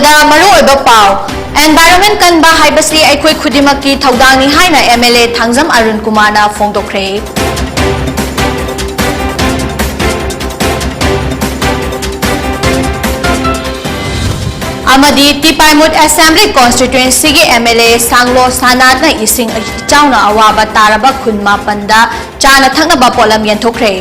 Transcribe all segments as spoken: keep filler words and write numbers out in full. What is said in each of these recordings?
ꯗ ꯃꯔꯨꯑꯣꯏꯕ ꯄꯥꯎ꯫ Environment ꯀꯟꯕ ꯍꯥꯏꯕꯁꯤ ꯑꯩꯈꯣꯏ ꯈꯨꯗꯤꯡꯃꯛꯀꯤ ꯊꯧꯗꯥꯡꯅꯤ ꯍꯥꯏꯅ M L A Thangjam Arun ꯀꯨꯃꯥꯔꯅ ꯐꯣꯡꯗꯣꯛꯈ꯭ꯔꯦ꯫ ꯑꯃꯗꯤ ꯇꯤꯄꯥꯏꯃꯨꯠ Assembly Constituencyꯒꯤ M L A ꯁꯥꯡꯂꯣ ꯁꯥꯅꯥꯠꯅ ꯏꯁꯤꯡ ꯏꯆꯥꯎꯅ ꯑꯋꯥꯕ ꯇꯥꯔꯕ ꯈꯨꯟ ꯃꯥꯄꯟꯗ ꯆꯥꯅ ꯊꯛꯅꯕ ꯄꯣꯠꯂꯝ ꯌꯦꯟꯊꯣꯛꯈ꯭ꯔꯦ꯫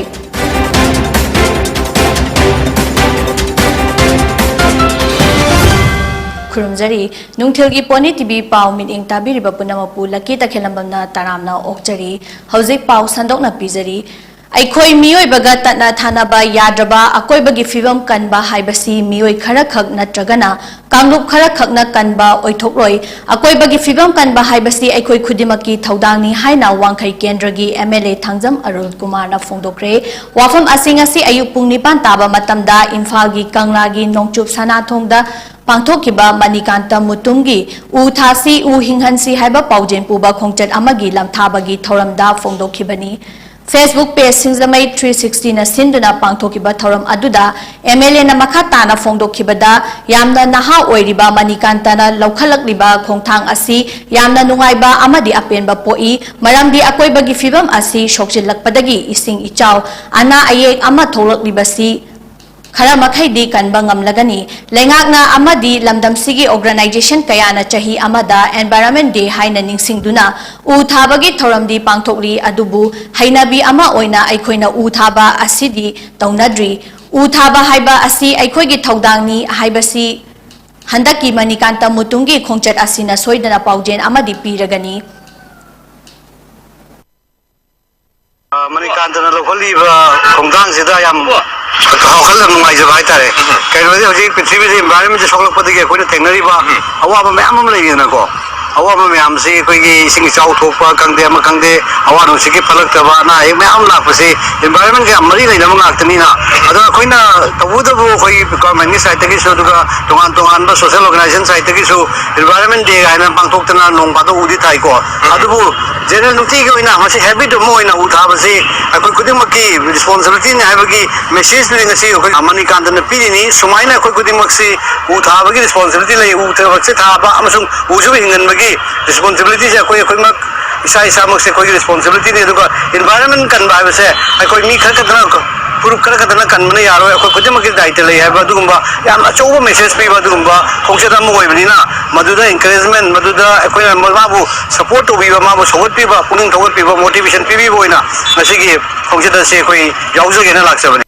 ꯈꯨꯔꯨꯝꯖꯔꯤ꯫ ꯅꯨꯡꯊꯤꯜꯒꯤ ꯄꯣꯅꯤ T V ꯄꯥꯎ ꯃꯤꯠꯌꯦꯡ ꯇꯥꯕꯤꯔꯤꯕ ꯄꯨꯝꯅꯃꯛꯄꯨ ꯂꯛꯀꯤ ꯇꯈꯦꯜꯂꯝꯕꯝꯅ ꯇꯔꯥꯝꯅ ꯑꯣꯛꯆꯔꯤ꯫ ꯍꯧꯖꯤꯛ ꯄꯥꯎ ꯁꯟꯗꯣꯛꯅ ꯄꯤꯖꯔꯤ꯫ ꯑꯩꯈꯣꯏ ꯃꯤꯑꯣꯏꯕꯒ ꯇꯠꯅ ꯊꯥꯅꯕ ꯌꯥꯗ꯭ꯔꯕ ꯑꯀꯣꯏꯕꯒꯤ ꯐꯤꯕꯝ ꯀꯟꯕ ꯍꯥꯏꯕꯁꯤ ꯃꯤꯑꯣꯏ ꯈꯔꯈꯛ ꯅꯠꯇ꯭ꯔꯒꯅ ꯀꯥꯡꯂꯨꯞ ꯈꯔꯈꯛꯅ ꯀꯟꯕ ꯑꯣꯏꯊꯣꯛꯂꯣꯏ꯫ ꯑꯀꯣꯏꯕꯒꯤ ꯐꯤꯕꯝ ꯀꯟꯕ ꯍꯥꯏꯕꯁꯤ ꯑꯩꯈꯣꯏ ꯈꯨꯗꯤꯡꯃꯛꯀꯤ ꯊꯧꯗꯥꯡꯅꯤ ꯍꯥꯏꯅ ꯋꯥꯡꯈꯩ ꯀꯦꯟꯗ꯭ꯔꯒꯤ M L A ꯊꯥꯡꯖꯝ ꯑꯔꯨꯜ ꯀꯨꯃꯥꯔꯅ ꯐꯣꯡꯗꯣꯛꯈ꯭ꯔꯦ꯫ ꯋꯥꯐꯝ ꯑꯁꯤ ꯉꯁꯤ ꯑꯌꯨꯛ ꯄꯨꯡ ꯅꯤꯄꯥꯟ ꯇꯥꯕ ꯃꯇꯝꯗ ꯏꯝꯐꯥꯜꯒꯤ ꯀꯪꯂꯥꯒꯤ ꯅꯣꯡꯆꯨꯞ ꯁꯅꯥꯊꯣꯡꯗ ꯄꯥꯡꯊꯣꯛꯈꯤꯕ ꯃꯅꯤꯀꯥꯟꯇ ꯃꯨꯇꯨꯝꯒꯤ "ꯎ ꯊꯥꯁꯤ, ꯎ ꯍꯤꯡꯍꯟꯁꯤ" ꯍꯥꯏꯕ ꯄꯥꯎꯖꯦꯜ ꯄꯨꯕ ꯈꯣꯡꯆꯠ ꯑꯃꯒꯤ ꯂꯝꯊꯥꯕꯒꯤ ꯊꯧꯔꯝꯗ ꯐꯣꯡꯗꯣꯛꯈꯤꯕꯅꯤ꯫ Facebook page ꯁꯤꯡꯖꯃꯩ three sixty ꯅ ꯁꯤꯟꯗꯨꯅ ꯄꯥꯡꯊꯣꯛꯈꯤꯕ ꯊꯧꯔꯝ ꯑꯗꯨꯗ M L A ꯅ ꯃꯈꯥ ꯇꯥꯅ ꯐꯣꯡꯗꯣꯛꯈꯤꯕꯗ, ꯌꯥꯝꯅ ꯅꯍꯥ ꯑꯣꯏꯔꯤꯕ ꯃꯅꯤꯀꯥꯟꯇꯅ ꯂꯧꯈꯠꯂꯛꯂꯤꯕ ꯈꯣꯡꯊꯥꯡ ꯑꯁꯤ ꯌꯥꯝꯅ ꯅꯨꯡꯉꯥꯏꯕ ꯑꯃꯗꯤ ꯑꯄꯦꯟꯕ ꯄꯣꯛꯏ, ꯃꯔꯝꯗꯤ ꯑꯀꯣꯏꯕꯒꯤ ꯐꯤꯕꯝ ꯑꯁꯤ ꯁꯣꯛꯆꯤꯜꯂꯛꯄꯗꯒꯤ ꯏꯁꯤꯡ ꯏꯆꯥꯎ, ꯑꯅꯥ ꯑꯌꯦꯛ ꯑꯃ ꯊꯣꯛꯂꯛꯂꯤꯕꯁꯤ ꯈꯔ ꯃꯈꯩꯗꯤ ꯀꯟꯕ ꯉꯝꯂꯒꯅꯤ꯫ ꯂꯩꯉꯥꯛꯅ ꯑꯃꯗꯤ ꯂꯝꯗꯝꯁꯤꯒꯤ organization ꯀꯌꯥꯅ ꯆꯍꯤ ꯑꯃꯗ Environment Day ꯍꯥꯏꯅ ꯅꯤꯡꯁꯤꯡꯗꯨꯅ ꯎ ꯊꯥꯕꯒꯤ ꯊꯧꯔꯝꯗꯤ ꯄꯥꯡꯊꯣꯛꯂꯤ, ꯑꯗꯨꯕꯨ ꯍꯩꯅꯕꯤ ꯑꯃ ꯑꯣꯏꯅ ꯑꯩꯈꯣꯏꯅ ꯎ ꯊꯥꯕ ꯑꯁꯤꯗꯤ ꯇꯧꯅꯗ꯭ꯔꯤ꯫ ꯎ ꯊꯥꯕ ꯍꯥꯏꯕ ꯑꯁꯤ ꯑꯩꯈꯣꯏꯒꯤ ꯊꯧꯗꯥꯡꯅꯤ ꯍꯥꯏꯕꯁꯤ ꯍꯟꯗꯛꯀꯤ ꯃꯅꯤꯀꯥꯟꯇ ꯃꯨꯇꯨꯝꯒꯤ ꯈꯣꯡꯆꯠ ꯑꯁꯤꯅ ꯁꯣꯏꯗꯅ ꯄꯥꯎꯖꯦꯜ ꯑꯃꯗꯤ ꯄꯤꯔꯒꯅꯤ꯫ ꯑ, ꯃꯅꯤꯀꯥꯟꯇꯅ ꯂꯧꯈꯠꯂꯤꯕ ꯈꯣꯡꯊꯥꯡꯁꯤꯗ ꯌꯥꯝ ꯋꯥꯈꯜ ꯌꯥꯝ ꯅꯨꯡꯉꯥꯏꯖꯕ ꯍꯥꯏꯇꯥꯔꯦ꯫ ꯀꯩꯅꯣꯗꯤ ꯍꯧꯖꯤꯛ ꯄ꯭ꯔꯤꯊꯤꯕꯤꯗ environment ꯁꯦ ꯁꯣꯛꯂꯛꯄꯗꯒꯤ ꯑꯩꯈꯣꯏꯅ ꯊꯦꯡꯅꯔꯤꯕ ꯑꯋꯥꯕ ꯃꯌꯥꯝ ꯑꯃ ꯂꯩꯔꯤꯗꯅꯀꯣ꯫ ꯑꯋꯥꯕ ꯃꯌꯥꯝꯁꯤ ꯑꯩꯈꯣꯏꯒꯤ ꯏꯁꯤꯡ ꯏꯆꯥꯎ ꯊꯣꯛꯄ ꯈꯪꯗꯦ, ꯑꯃ ꯈꯪꯗꯦ, ꯑꯋꯥ ꯅꯨꯡꯁꯤꯠꯀꯤ ꯐꯠꯂꯛꯇꯕ, ꯑꯅꯥ ꯑꯌꯦꯛ ꯃꯌꯥꯝ ꯑꯃ ꯂꯥꯛꯄꯁꯤ environment ꯀ ꯌꯥꯝ ꯃꯔꯤ ꯂꯩꯅꯕ ꯉꯥꯛꯇꯅꯤꯅ, ꯑꯗꯣ ꯑꯩꯈꯣꯏꯅ ꯇꯧꯕꯇꯕꯨ ꯑꯩꯈꯣꯏ ꯒꯣꯔꯃꯦꯟꯒꯤ ꯁꯥꯏꯠꯇꯒꯤꯁꯨ, ꯑꯗꯨꯒ ꯇꯣꯉꯥꯟ ꯇꯣꯉꯥꯟꯕ ꯁꯣꯁꯤꯌꯦꯜ ꯑꯣꯔꯒꯅꯥꯏꯖꯦꯁꯟ ꯁꯥꯏꯠꯇꯒꯤꯁꯨ ꯏꯟꯚꯥꯏꯔꯣꯟꯃꯦꯟ ꯗꯦ ꯍꯥꯏꯅ ꯄꯥꯡꯊꯣꯛꯇꯅ ꯅꯣꯡ ꯐꯥꯗꯣꯛ ꯎꯗꯤ ꯊꯥꯏꯀꯣ꯫ ꯑꯗꯨꯕꯨ ꯖꯦꯅꯔꯦꯜ ꯅꯨꯡꯇꯤꯒꯤ ꯑꯣꯏꯅ ꯃꯁꯤ ꯍꯦꯕꯤꯠ ꯑꯃ ꯑꯣꯏꯅ ꯎ ꯊꯥꯕꯁꯤ ꯑꯩꯈꯣꯏ ꯈꯨꯗꯤꯡꯃꯛꯀꯤ ꯔꯦꯁꯄꯣꯟꯁꯤꯕꯤꯂꯤꯇꯤꯅꯤ ꯍꯥꯏꯕꯒꯤ ꯃꯦꯁꯦꯖꯇꯨꯅꯤ ꯉꯁꯤ ꯑꯩꯈꯣꯏ ꯃꯅꯤꯀꯥꯟꯇꯅ ꯄꯤꯔꯤꯅꯤ꯫ ꯁꯨꯃꯥꯏꯅ ꯑꯩꯈꯣꯏ ꯈꯨꯗꯤꯡꯃꯛꯁꯤ ꯎ ꯊꯥꯕꯒꯤ ꯔꯦꯁꯄꯣꯟꯁꯤꯕꯤꯂꯤꯇꯤ ꯂꯩ꯫ ꯎ ꯊꯕꯛꯁꯦ ꯊꯥꯕ ꯑꯃꯁꯨꯡ ꯎꯁꯤꯕꯨ ꯍꯤꯡꯍꯟꯕꯒꯤ ꯔꯦꯁꯄꯣꯟꯁꯤꯕꯤꯂꯤꯇꯤꯁꯦ ꯑꯩꯈꯣꯏ ꯑꯩꯈꯣꯏꯃꯛ ꯏꯁꯥ ꯏꯁꯥꯃꯛꯁꯦ ꯑꯩꯈꯣꯏꯒꯤ ꯔꯦꯁꯄꯣꯟꯁꯤꯕꯤꯂꯤꯇꯤꯅꯤ꯫ ꯑꯗꯨꯒ ꯏꯟꯚꯥꯏꯔꯣꯟꯃꯦꯟ ꯀꯟꯕ ꯍꯥꯏꯕꯁꯦ ꯑꯩꯈꯣꯏ ꯃꯤ ꯈꯔ ꯈꯛꯇꯅ, ꯐꯨꯔꯨꯞ ꯈꯔ ꯈꯛꯇꯅ ꯀꯟꯕꯅ ꯌꯥꯔꯣꯏ, ꯑꯩꯈꯣꯏ ꯈꯨꯗꯤꯡꯃꯛꯀꯤ ꯗꯥꯏꯇ ꯂꯩ ꯍꯥꯏꯕ ꯑꯗꯨꯒꯨꯝꯕ ꯌꯥꯝ ꯑꯆꯧꯕ ꯃꯦꯁꯦꯖ ꯄꯤꯕ ꯑꯗꯨꯒꯨꯝꯕ ꯈꯣꯡꯆꯠ ꯑꯃ ꯑꯣꯏꯕꯅꯤꯅ, ꯃꯗꯨꯗ ꯏꯟꯀꯔꯦꯖꯃꯦꯟ, ꯃꯗꯨꯗ ꯑꯩꯈꯣꯏꯅ ꯃꯥꯕꯨ ꯁꯄꯣꯔꯠ ꯇꯧꯕꯤꯕ, ꯃꯥꯕꯨ ꯁꯧꯒꯠꯄꯤꯕ, ꯄꯨꯛꯅꯤꯡ ꯊꯧꯒꯠꯄꯤꯕ, ꯃꯣꯇꯤꯚꯦꯁꯟ ꯄꯤꯕꯤꯕ ꯑꯣꯏꯅ ꯉꯁꯤꯒꯤ ꯈꯣꯡꯆꯠ ꯑꯁꯤ ꯑꯩꯈꯣꯏ ꯌꯥꯎꯖꯒꯦꯅ ꯂꯥꯛꯆꯕꯅꯤ꯫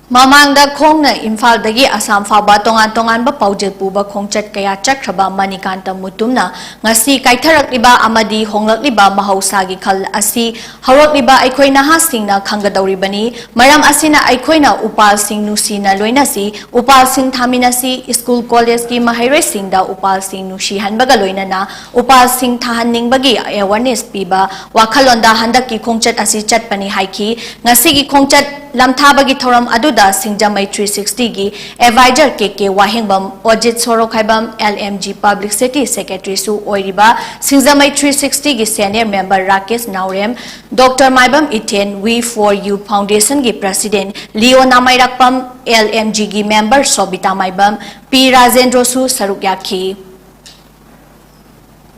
ꯃꯃꯥꯡꯗ ꯈꯣꯡꯅ ꯏꯝꯐꯥꯜꯗꯒꯤ ꯑꯁꯥꯝ ꯐꯥꯎꯕ ꯇꯣꯉꯥꯟ ꯇꯣꯉꯥꯟꯕ ꯄꯥꯎꯖꯦꯜ ꯄꯨꯕ ꯈꯣꯡꯆꯠ ꯀꯌꯥ ꯆꯠꯈ꯭ꯔꯕ ꯃꯅꯤꯀꯥꯟꯇ ꯃꯨꯇꯨꯝꯅ ꯉꯁꯤ ꯀꯥꯏꯊꯔꯛꯂꯤꯕ ꯑꯃꯗꯤ ꯍꯣꯡꯂꯛꯂꯤꯕ ꯃꯍꯧꯁꯥꯒꯤ ꯈꯜ ꯑꯁꯤ ꯍꯧꯔꯛꯂꯤꯕ ꯑꯩꯈꯣꯏ ꯅꯍꯥꯁꯤꯡꯅ ꯈꯪꯒꯗꯧꯔꯤꯕꯅꯤ꯫ ꯃꯔꯝ ꯑꯁꯤꯅ ꯑꯩꯈꯣꯏꯅ ꯎꯄꯥꯜꯁꯤꯡ ꯅꯨꯡꯁꯤꯅ ꯂꯣꯏꯅꯁꯤ, ꯎꯄꯥꯜꯁꯤꯡ ꯊꯥꯃꯤꯟꯅꯁꯤ, ꯁ꯭ꯀꯨꯜ ꯀꯣꯂꯦꯖꯀꯤ ꯃꯍꯩꯔꯣꯏꯁꯤꯡꯗ ꯎꯄꯥꯜꯁꯤꯡ ꯅꯨꯡꯁꯤꯍꯟꯕꯒ ꯂꯣꯏꯅꯅ ꯎꯄꯥꯜꯁꯤꯡ ꯊꯥꯍꯟꯅꯤꯡꯕꯒꯤ ꯑꯦꯋꯥꯔꯅꯦꯁ ꯄꯤꯕ ꯋꯥꯈꯜꯂꯣꯟꯗ ꯍꯟꯗꯛꯀꯤ ꯈꯣꯡꯆꯠ ꯑꯁꯤ ꯆꯠꯄꯅꯤ ꯍꯥꯏꯈꯤ꯫ ꯉꯁꯤꯒꯤ ꯈꯣꯡꯆꯠ ꯂꯝꯊꯥꯕꯒꯤ ꯊꯧꯔꯝ ꯑꯗꯨꯗ ꯁꯤꯡꯖꯃꯩ ꯊ꯭ꯔꯤ ꯁꯤꯛꯁꯇꯤꯒꯤ adviser K K Wahengbam, Ojit Sorokhaibam, L M G public city ꯁꯦꯀ꯭ꯔꯦꯇꯔꯤꯁꯨ ꯑꯣꯏꯔꯤꯕ ꯁꯤꯡꯖꯃꯩ ꯊ꯭ꯔꯤ ꯁꯤꯛꯁꯇꯤꯒꯤ senior member Rakesh Naorem, doctor Maibam Ithen, we for you ꯐꯥꯎꯟꯗꯦꯁꯟꯒꯤ president Leo Nameirakpam, L M ꯖꯤꯒꯤ ꯃꯦꯝꯕꯔ ꯁꯣꯕꯤꯇꯥ ꯃꯥꯏꯕꯝ, ꯄꯤ ꯔꯥꯖꯦꯟꯗ꯭ꯔꯣꯁꯨ ꯁꯔꯨꯛ ꯌꯥꯈꯤ꯫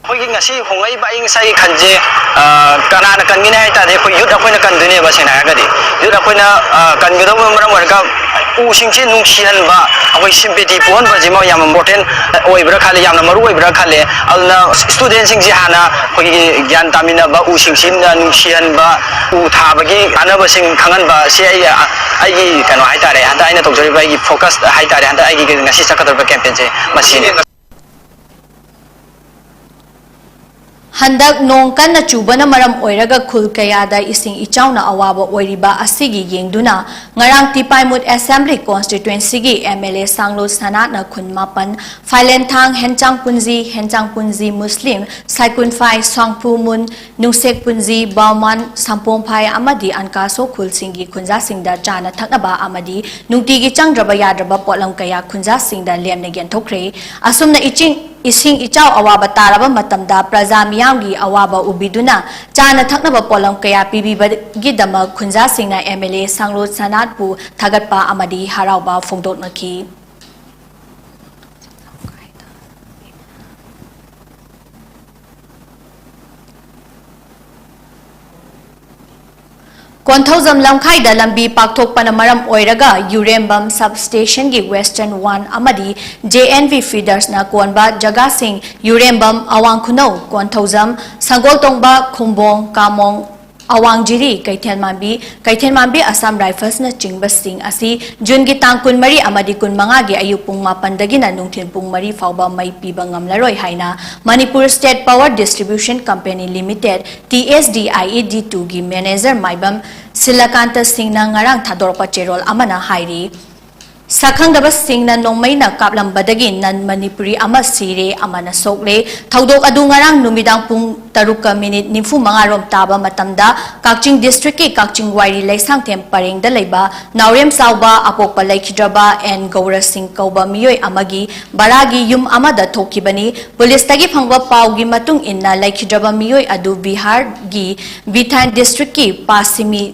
ꯑꯩꯈꯣꯏꯒꯤ ꯉꯁꯤ ꯍꯣꯡꯂꯛꯏꯕ ꯑꯏꯪ ꯑꯁꯥꯒꯤ ꯈꯜꯁꯦ, ꯑ, ꯀꯅꯥꯅ ꯀꯟꯒꯅꯤ ꯍꯥꯏ ꯇꯥꯔꯗꯤ, ꯑꯩꯈꯣꯏ ꯌꯨꯠ ꯑꯩꯈꯣꯏꯅ ꯀꯟꯗꯣꯏꯅꯦꯕ꯫ ꯁꯦꯡꯅ ꯍꯥꯏꯔꯒꯗꯤ, ꯌꯨꯠ ꯑꯩꯈꯣꯏꯅ, ꯑ, ꯀꯟꯒꯗꯧꯕꯅ ꯃꯔꯝ ꯑꯣꯏꯔꯒ ꯎꯁꯤꯡꯁꯤ ꯅꯨꯡꯁꯤꯍꯟꯕ, ꯑꯩꯈꯣꯏ ꯁꯤꯝꯄꯦꯇꯤ ꯄꯣꯛꯍꯟꯕꯁꯤꯃ ꯌꯥꯝꯅ ꯏꯝꯄꯣꯔꯇꯦꯟ ꯑꯣꯏꯕ꯭ꯔꯥ ꯈꯜꯂꯦ, ꯌꯥꯝꯅ ꯃꯔꯨ ꯑꯣꯏꯕ꯭ꯔꯥ ꯈꯜꯂꯦ꯫ ꯑꯗꯨꯅ ꯁ꯭ꯇꯨꯗꯦꯟꯁꯤꯡꯁꯤ ꯍꯥꯟꯅ ꯑꯩꯈꯣꯏꯒꯤ ꯒ꯭ꯌꯥꯟ ꯇꯥꯃꯤꯟꯅꯕ, ꯎꯁꯤꯡꯁꯤ ꯅꯨꯡꯁꯤꯍꯟꯕ, ꯎ ꯊꯥꯕꯒꯤ ꯀꯥꯟꯅꯕꯁꯤꯡ ꯈꯪꯍꯟꯕ, ꯁꯤ ꯑꯩ, ꯑꯩꯒꯤ ꯀꯩꯅꯣ ꯍꯥꯏ ꯇꯥꯔꯦ, ꯍꯟꯗꯛ ꯑꯩꯅ ꯇꯧꯖꯔꯤꯕ ꯑꯩꯒꯤ ꯐꯣꯀꯁ ꯍꯥꯏ ꯇꯥꯔꯦ, ꯍꯟꯗꯛ ꯑꯩꯒꯤ ꯉꯁꯤ ꯆꯠꯀꯗꯧꯔꯤꯕ ꯀꯦꯝꯄꯦꯟꯁꯦ ꯃꯁꯤꯅꯤ꯫ ꯍꯟꯗꯛ ꯅꯣꯡ ꯀꯟꯅ ꯆꯨꯕꯅ ꯃꯔꯝ ꯑꯣꯏꯔꯒ ꯈꯨꯜ ꯀꯌꯥꯗ ꯏꯁꯤꯡ ꯏꯆꯥꯎꯅ ꯑꯋꯥꯕ ꯑꯣꯏꯔꯤꯕ ꯑꯁꯤꯒꯤ ꯌꯦꯡꯗꯨꯅ ꯉꯔꯥꯡ ꯇꯤꯄꯥꯏꯃꯨꯠ Assembly Constituencyꯒꯤ MLA ꯁꯥꯡꯂꯨ ꯁꯅꯥꯠꯅ ꯈꯨꯟ ꯃꯥꯄꯟ, ꯐꯥꯏꯂꯦꯟꯊꯥꯡ, ꯍꯦꯟꯆꯥꯡꯄꯨꯟꯖꯤ, ꯍꯦꯟꯆꯥꯡꯄꯨꯟꯖꯤ ꯃꯨꯁꯂꯤꯝ, ꯁꯥꯏꯀꯨꯟꯐꯥꯏ, ꯁ꯭ꯋꯥꯡꯐꯨꯃꯨꯟ, ꯅꯨꯡꯁꯦꯛꯄꯨꯟꯖꯤ, ꯕꯥꯎꯃꯥꯟ, ꯁꯝꯄꯣꯡꯐꯥꯏ ꯑꯃꯗꯤ ꯑꯟꯀꯥꯁꯣ ꯈꯨꯜꯁꯤꯡꯒꯤ ꯈꯨꯟꯖꯥꯁꯤꯡꯗ ꯆꯥꯅ ꯊꯛꯅꯕ ꯑꯃꯗꯤ ꯅꯨꯡꯇꯤꯒꯤ ꯆꯪꯗ꯭ꯔꯕ ꯌꯥꯗ꯭ꯔꯕ ꯄꯣꯠꯂꯝ ꯀꯌꯥ ꯈꯨꯟꯖꯥꯁꯤꯡꯗ ꯂꯦꯝꯅ ꯌꯦꯟꯊꯣꯛꯈ꯭ꯔꯦ꯫ ꯑꯁꯨꯝꯅ ꯏꯆꯤꯡ ꯏꯁꯤꯡ ꯏꯆꯥꯎ ꯑꯋꯥꯕ ꯇꯥꯔꯕ ꯃꯇꯝꯗ ꯄ꯭ꯔꯖꯥ ꯃꯤꯌꯥꯝꯒꯤ ꯑꯋꯥꯕ ꯎꯕꯤꯗꯨꯅ ꯆꯥꯅ ꯊꯛꯅꯕ ꯄꯣꯠꯂꯝ ꯀꯌꯥ ꯄꯤꯕꯤꯕꯒꯤꯗꯃꯛ ꯈꯨꯟꯖꯥꯁꯤꯡꯅ MLA ꯁꯥꯡꯂꯨ ꯁꯅꯥꯠꯄꯨ ꯊꯥꯒꯠꯄ ꯑꯃꯗꯤ ꯍꯔꯥꯎꯕ ꯐꯣꯡꯗꯣꯛꯅꯈꯤ꯫ ꯀꯣꯟꯊꯧꯖꯝ ꯂꯝꯈꯥꯏꯗ ꯂꯝꯕꯤ ꯄꯥꯛꯊꯣꯛꯄꯅ ꯃꯔꯝ ꯑꯣꯏꯔꯒ ꯌꯨꯔꯦꯝꯕꯝ Substationꯒꯤ Western One ꯑꯃꯗꯤ JNV Feedersꯅ ꯀꯣꯟꯕ ꯖꯒꯥꯁꯤꯡ ꯌꯨꯔꯦꯝꯕꯝ, ꯑꯋꯥꯡ ꯈꯨꯅꯧ, ꯀꯣꯟꯊꯧꯖꯝ, ꯁꯪꯒꯣꯜꯇꯣꯡꯕ, ꯈꯨꯝꯕꯣꯡ, ꯀꯥꯃꯣꯡ, ꯑꯋꯥꯡ ꯖꯤꯔꯤ, ꯀꯩꯊꯦꯜꯃꯥꯟꯕꯤ, ꯀꯩꯊꯦꯜꯃꯥꯟꯕꯤ Assam Riflesꯅꯆꯤꯡꯕꯁꯤꯡ ꯑꯁꯤ Juneꯒꯤ ꯇꯥꯡ ꯀꯨꯟꯃꯔꯤ ꯑꯃꯗꯤ ꯀꯨꯟꯃꯉꯥꯒꯤ ꯑꯌꯨꯛ ꯄꯨꯡ ꯃꯥꯄꯟꯗꯒꯤꯅ ꯅꯨꯡꯊꯤꯜ ꯄꯨꯡ ꯃꯔꯤ ꯐꯥꯎꯕ ꯃꯩ ꯄꯤꯕ ꯉꯝꯂꯔꯣꯏ ꯍꯥꯏꯅ Manipur State Power Distribution Company Limited, TSDIED twoꯒꯤ manager ꯃꯥꯏꯕꯝ ꯁꯤꯂꯀꯥꯟꯇ ꯁꯤꯡꯅ ꯉꯔꯥꯡ ꯊꯥꯗꯣꯔꯛꯄ ꯆꯦꯔꯣꯜ ꯑꯃꯅ ꯍꯥꯏꯔꯤ꯫ ꯁꯛꯈꯪꯗꯕꯁꯤꯡꯅ ꯅꯣꯡꯃꯩꯅ ꯀꯥꯞꯂꯝꯕꯗꯒꯤ non Manipuri ꯑꯃ ꯁꯤꯔꯦ, ꯑꯃꯅ ꯁꯣꯛꯂꯦ꯫ ꯊꯧꯗꯣꯛ ꯑꯗꯨ ꯉꯔꯥꯡ ꯅꯨꯃꯤꯗꯥꯡ ꯄꯨꯡ ꯇꯔꯨꯛꯀ minute ꯅꯤꯐꯨ ꯃꯉꯥ ꯔꯣꯝ ꯇꯥꯕ ꯃꯇꯝꯗ ꯀꯛꯆꯤꯡ districtꯀꯤ ꯀꯛꯆꯤꯡ ꯋꯥꯏꯔꯤ ꯂꯩꯁꯥꯡꯊꯦꯝ ꯄꯔꯦꯡꯗ ꯂꯩꯕ ꯅꯥꯎꯔꯦꯝ ꯆꯥꯎꯕ ꯑꯄꯣꯛꯄ ꯂꯩꯈꯤꯗ꯭ꯔꯕ ꯑꯦꯟ ꯒꯧꯔ ꯁꯤꯡ ꯀꯧꯕ ꯃꯤꯑꯣꯏ ꯑꯃꯒꯤ ꯚꯔꯥꯒꯤ ꯌꯨꯝ ꯑꯃꯗ ꯊꯣꯛꯈꯤꯕꯅꯤ꯫ ꯄꯨꯂꯤꯁꯇꯒꯤ ꯐꯪꯕ ꯄꯥꯎꯒꯤ ꯃꯇꯨꯡ ꯏꯟꯅ ꯂꯩꯈꯤꯗ꯭ꯔꯕ ꯃꯤꯑꯣꯏ ꯑꯗꯨ ꯕꯤꯍꯥꯔꯒꯤ ꯕꯤꯊꯥꯟ districtꯀꯤ ꯄꯥꯁꯤꯃꯤ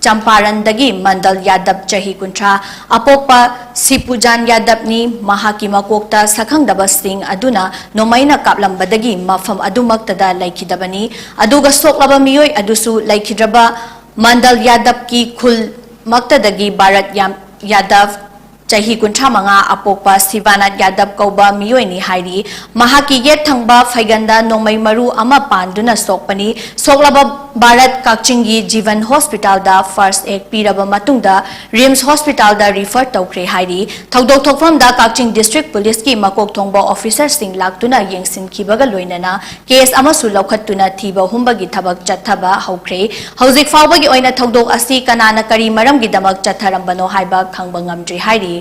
ꯆꯝꯄꯥꯔꯟꯗꯒꯤ ꯃꯟꯗꯜ ꯌꯥꯗꯕ ꯆꯍꯤ ꯀꯨꯟꯊ꯭ꯔꯥ, ꯑꯄꯣꯛꯄ ꯁꯤꯄꯨꯖꯥꯟ ꯌꯥꯗꯕꯅꯤ꯫ ꯃꯍꯥꯛꯀꯤ ꯃꯀꯣꯛꯇ ꯁꯛꯈꯪꯗꯕꯁꯤꯡ ꯑꯗꯨꯅ ꯅꯣꯡꯃꯩꯅ ꯀꯥꯞꯂꯝꯕꯗꯒꯤ ꯃꯐꯝ ꯑꯗꯨꯃꯛꯇꯗ ꯂꯩꯈꯤꯗꯕꯅꯤ꯫ ꯑꯗꯨꯒ ꯁꯣꯛꯂꯕ ꯃꯤꯑꯣꯏ ꯑꯗꯨꯁꯨ ꯂꯩꯈꯤꯗ꯭ꯔꯕ ꯃꯟꯗꯜ ꯌꯥꯗꯕꯀꯤ ꯈꯨꯜꯃꯛꯇꯗꯒꯤ ꯚꯥꯔꯠ ꯌꯥꯝ-, ꯌꯥꯗꯕ ꯆꯍꯤ ꯀꯨꯟꯊ꯭ꯔꯥ ꯃꯉꯥ ꯑꯄꯣꯛꯄ ꯁꯤꯕꯥꯅꯥꯊ ꯌꯥꯗꯕ ꯀꯧꯕ ꯃꯤꯑꯣꯏꯅꯤ ꯍꯥꯏꯔꯤ꯫ ꯃꯍꯥꯛꯀꯤ ꯌꯦꯠ ꯊꯪꯕ ꯐꯩꯒꯟꯗ ꯅꯣꯡꯃꯩ ꯃꯔꯨ ꯑꯃ ꯄꯥꯟꯗꯨꯅ ꯁꯣꯛꯄꯅꯤ꯫ ꯁꯣꯛꯂꯕ ꯚꯥꯔꯠ ꯀꯛꯆꯤꯡꯒꯤ ꯖꯤꯕꯟ ꯍꯣꯁꯄꯤꯇꯥꯜꯗ ꯐꯥꯔꯁ ꯑꯦꯗ ꯄꯤꯔꯕ ꯃꯇꯨꯡꯗ ꯔꯤꯝꯁ ꯍꯣꯁꯄꯤꯇꯥꯜꯗ ꯔꯤꯐꯔ ꯇꯧꯈ꯭ꯔꯦ ꯍꯥꯏꯔꯤ꯫ ꯊꯧꯗꯣꯛ ꯊꯣꯛꯐꯝꯗ ꯀꯛꯆꯤꯡ ꯗꯤꯁꯇ꯭ꯔꯤꯛ ꯄꯨꯂꯤꯁꯀꯤ ꯃꯀꯣꯛ ꯊꯣꯡꯕ ꯑꯣꯐꯤꯁꯔꯁꯤꯡ ꯂꯥꯛꯇꯨꯅ ꯌꯦꯡꯁꯤꯟꯈꯤꯕꯒ ꯂꯣꯏꯅꯅ ꯀꯦꯁ ꯑꯃꯁꯨ ꯂꯧꯈꯠꯇꯨꯅ ꯊꯤꯕ ꯍꯨꯝꯕꯒꯤ ꯊꯕꯛ ꯆꯠꯊꯕ ꯍꯧꯈ꯭ꯔꯦ꯫ ꯍꯧꯖꯤꯛ ꯐꯥꯎꯕꯒꯤ ꯑꯣꯏꯅ ꯊꯧꯗꯣꯛ ꯑꯁꯤ ꯀꯅꯥꯅ ꯀꯔꯤ ꯃꯔꯝꯒꯤꯗꯃꯛ ꯆꯠꯊꯔꯝꯕꯅꯣ ꯍꯥꯏꯕ ꯈꯪꯕ ꯉꯝꯗ꯭ꯔꯤ ꯍꯥꯏꯔꯤ꯫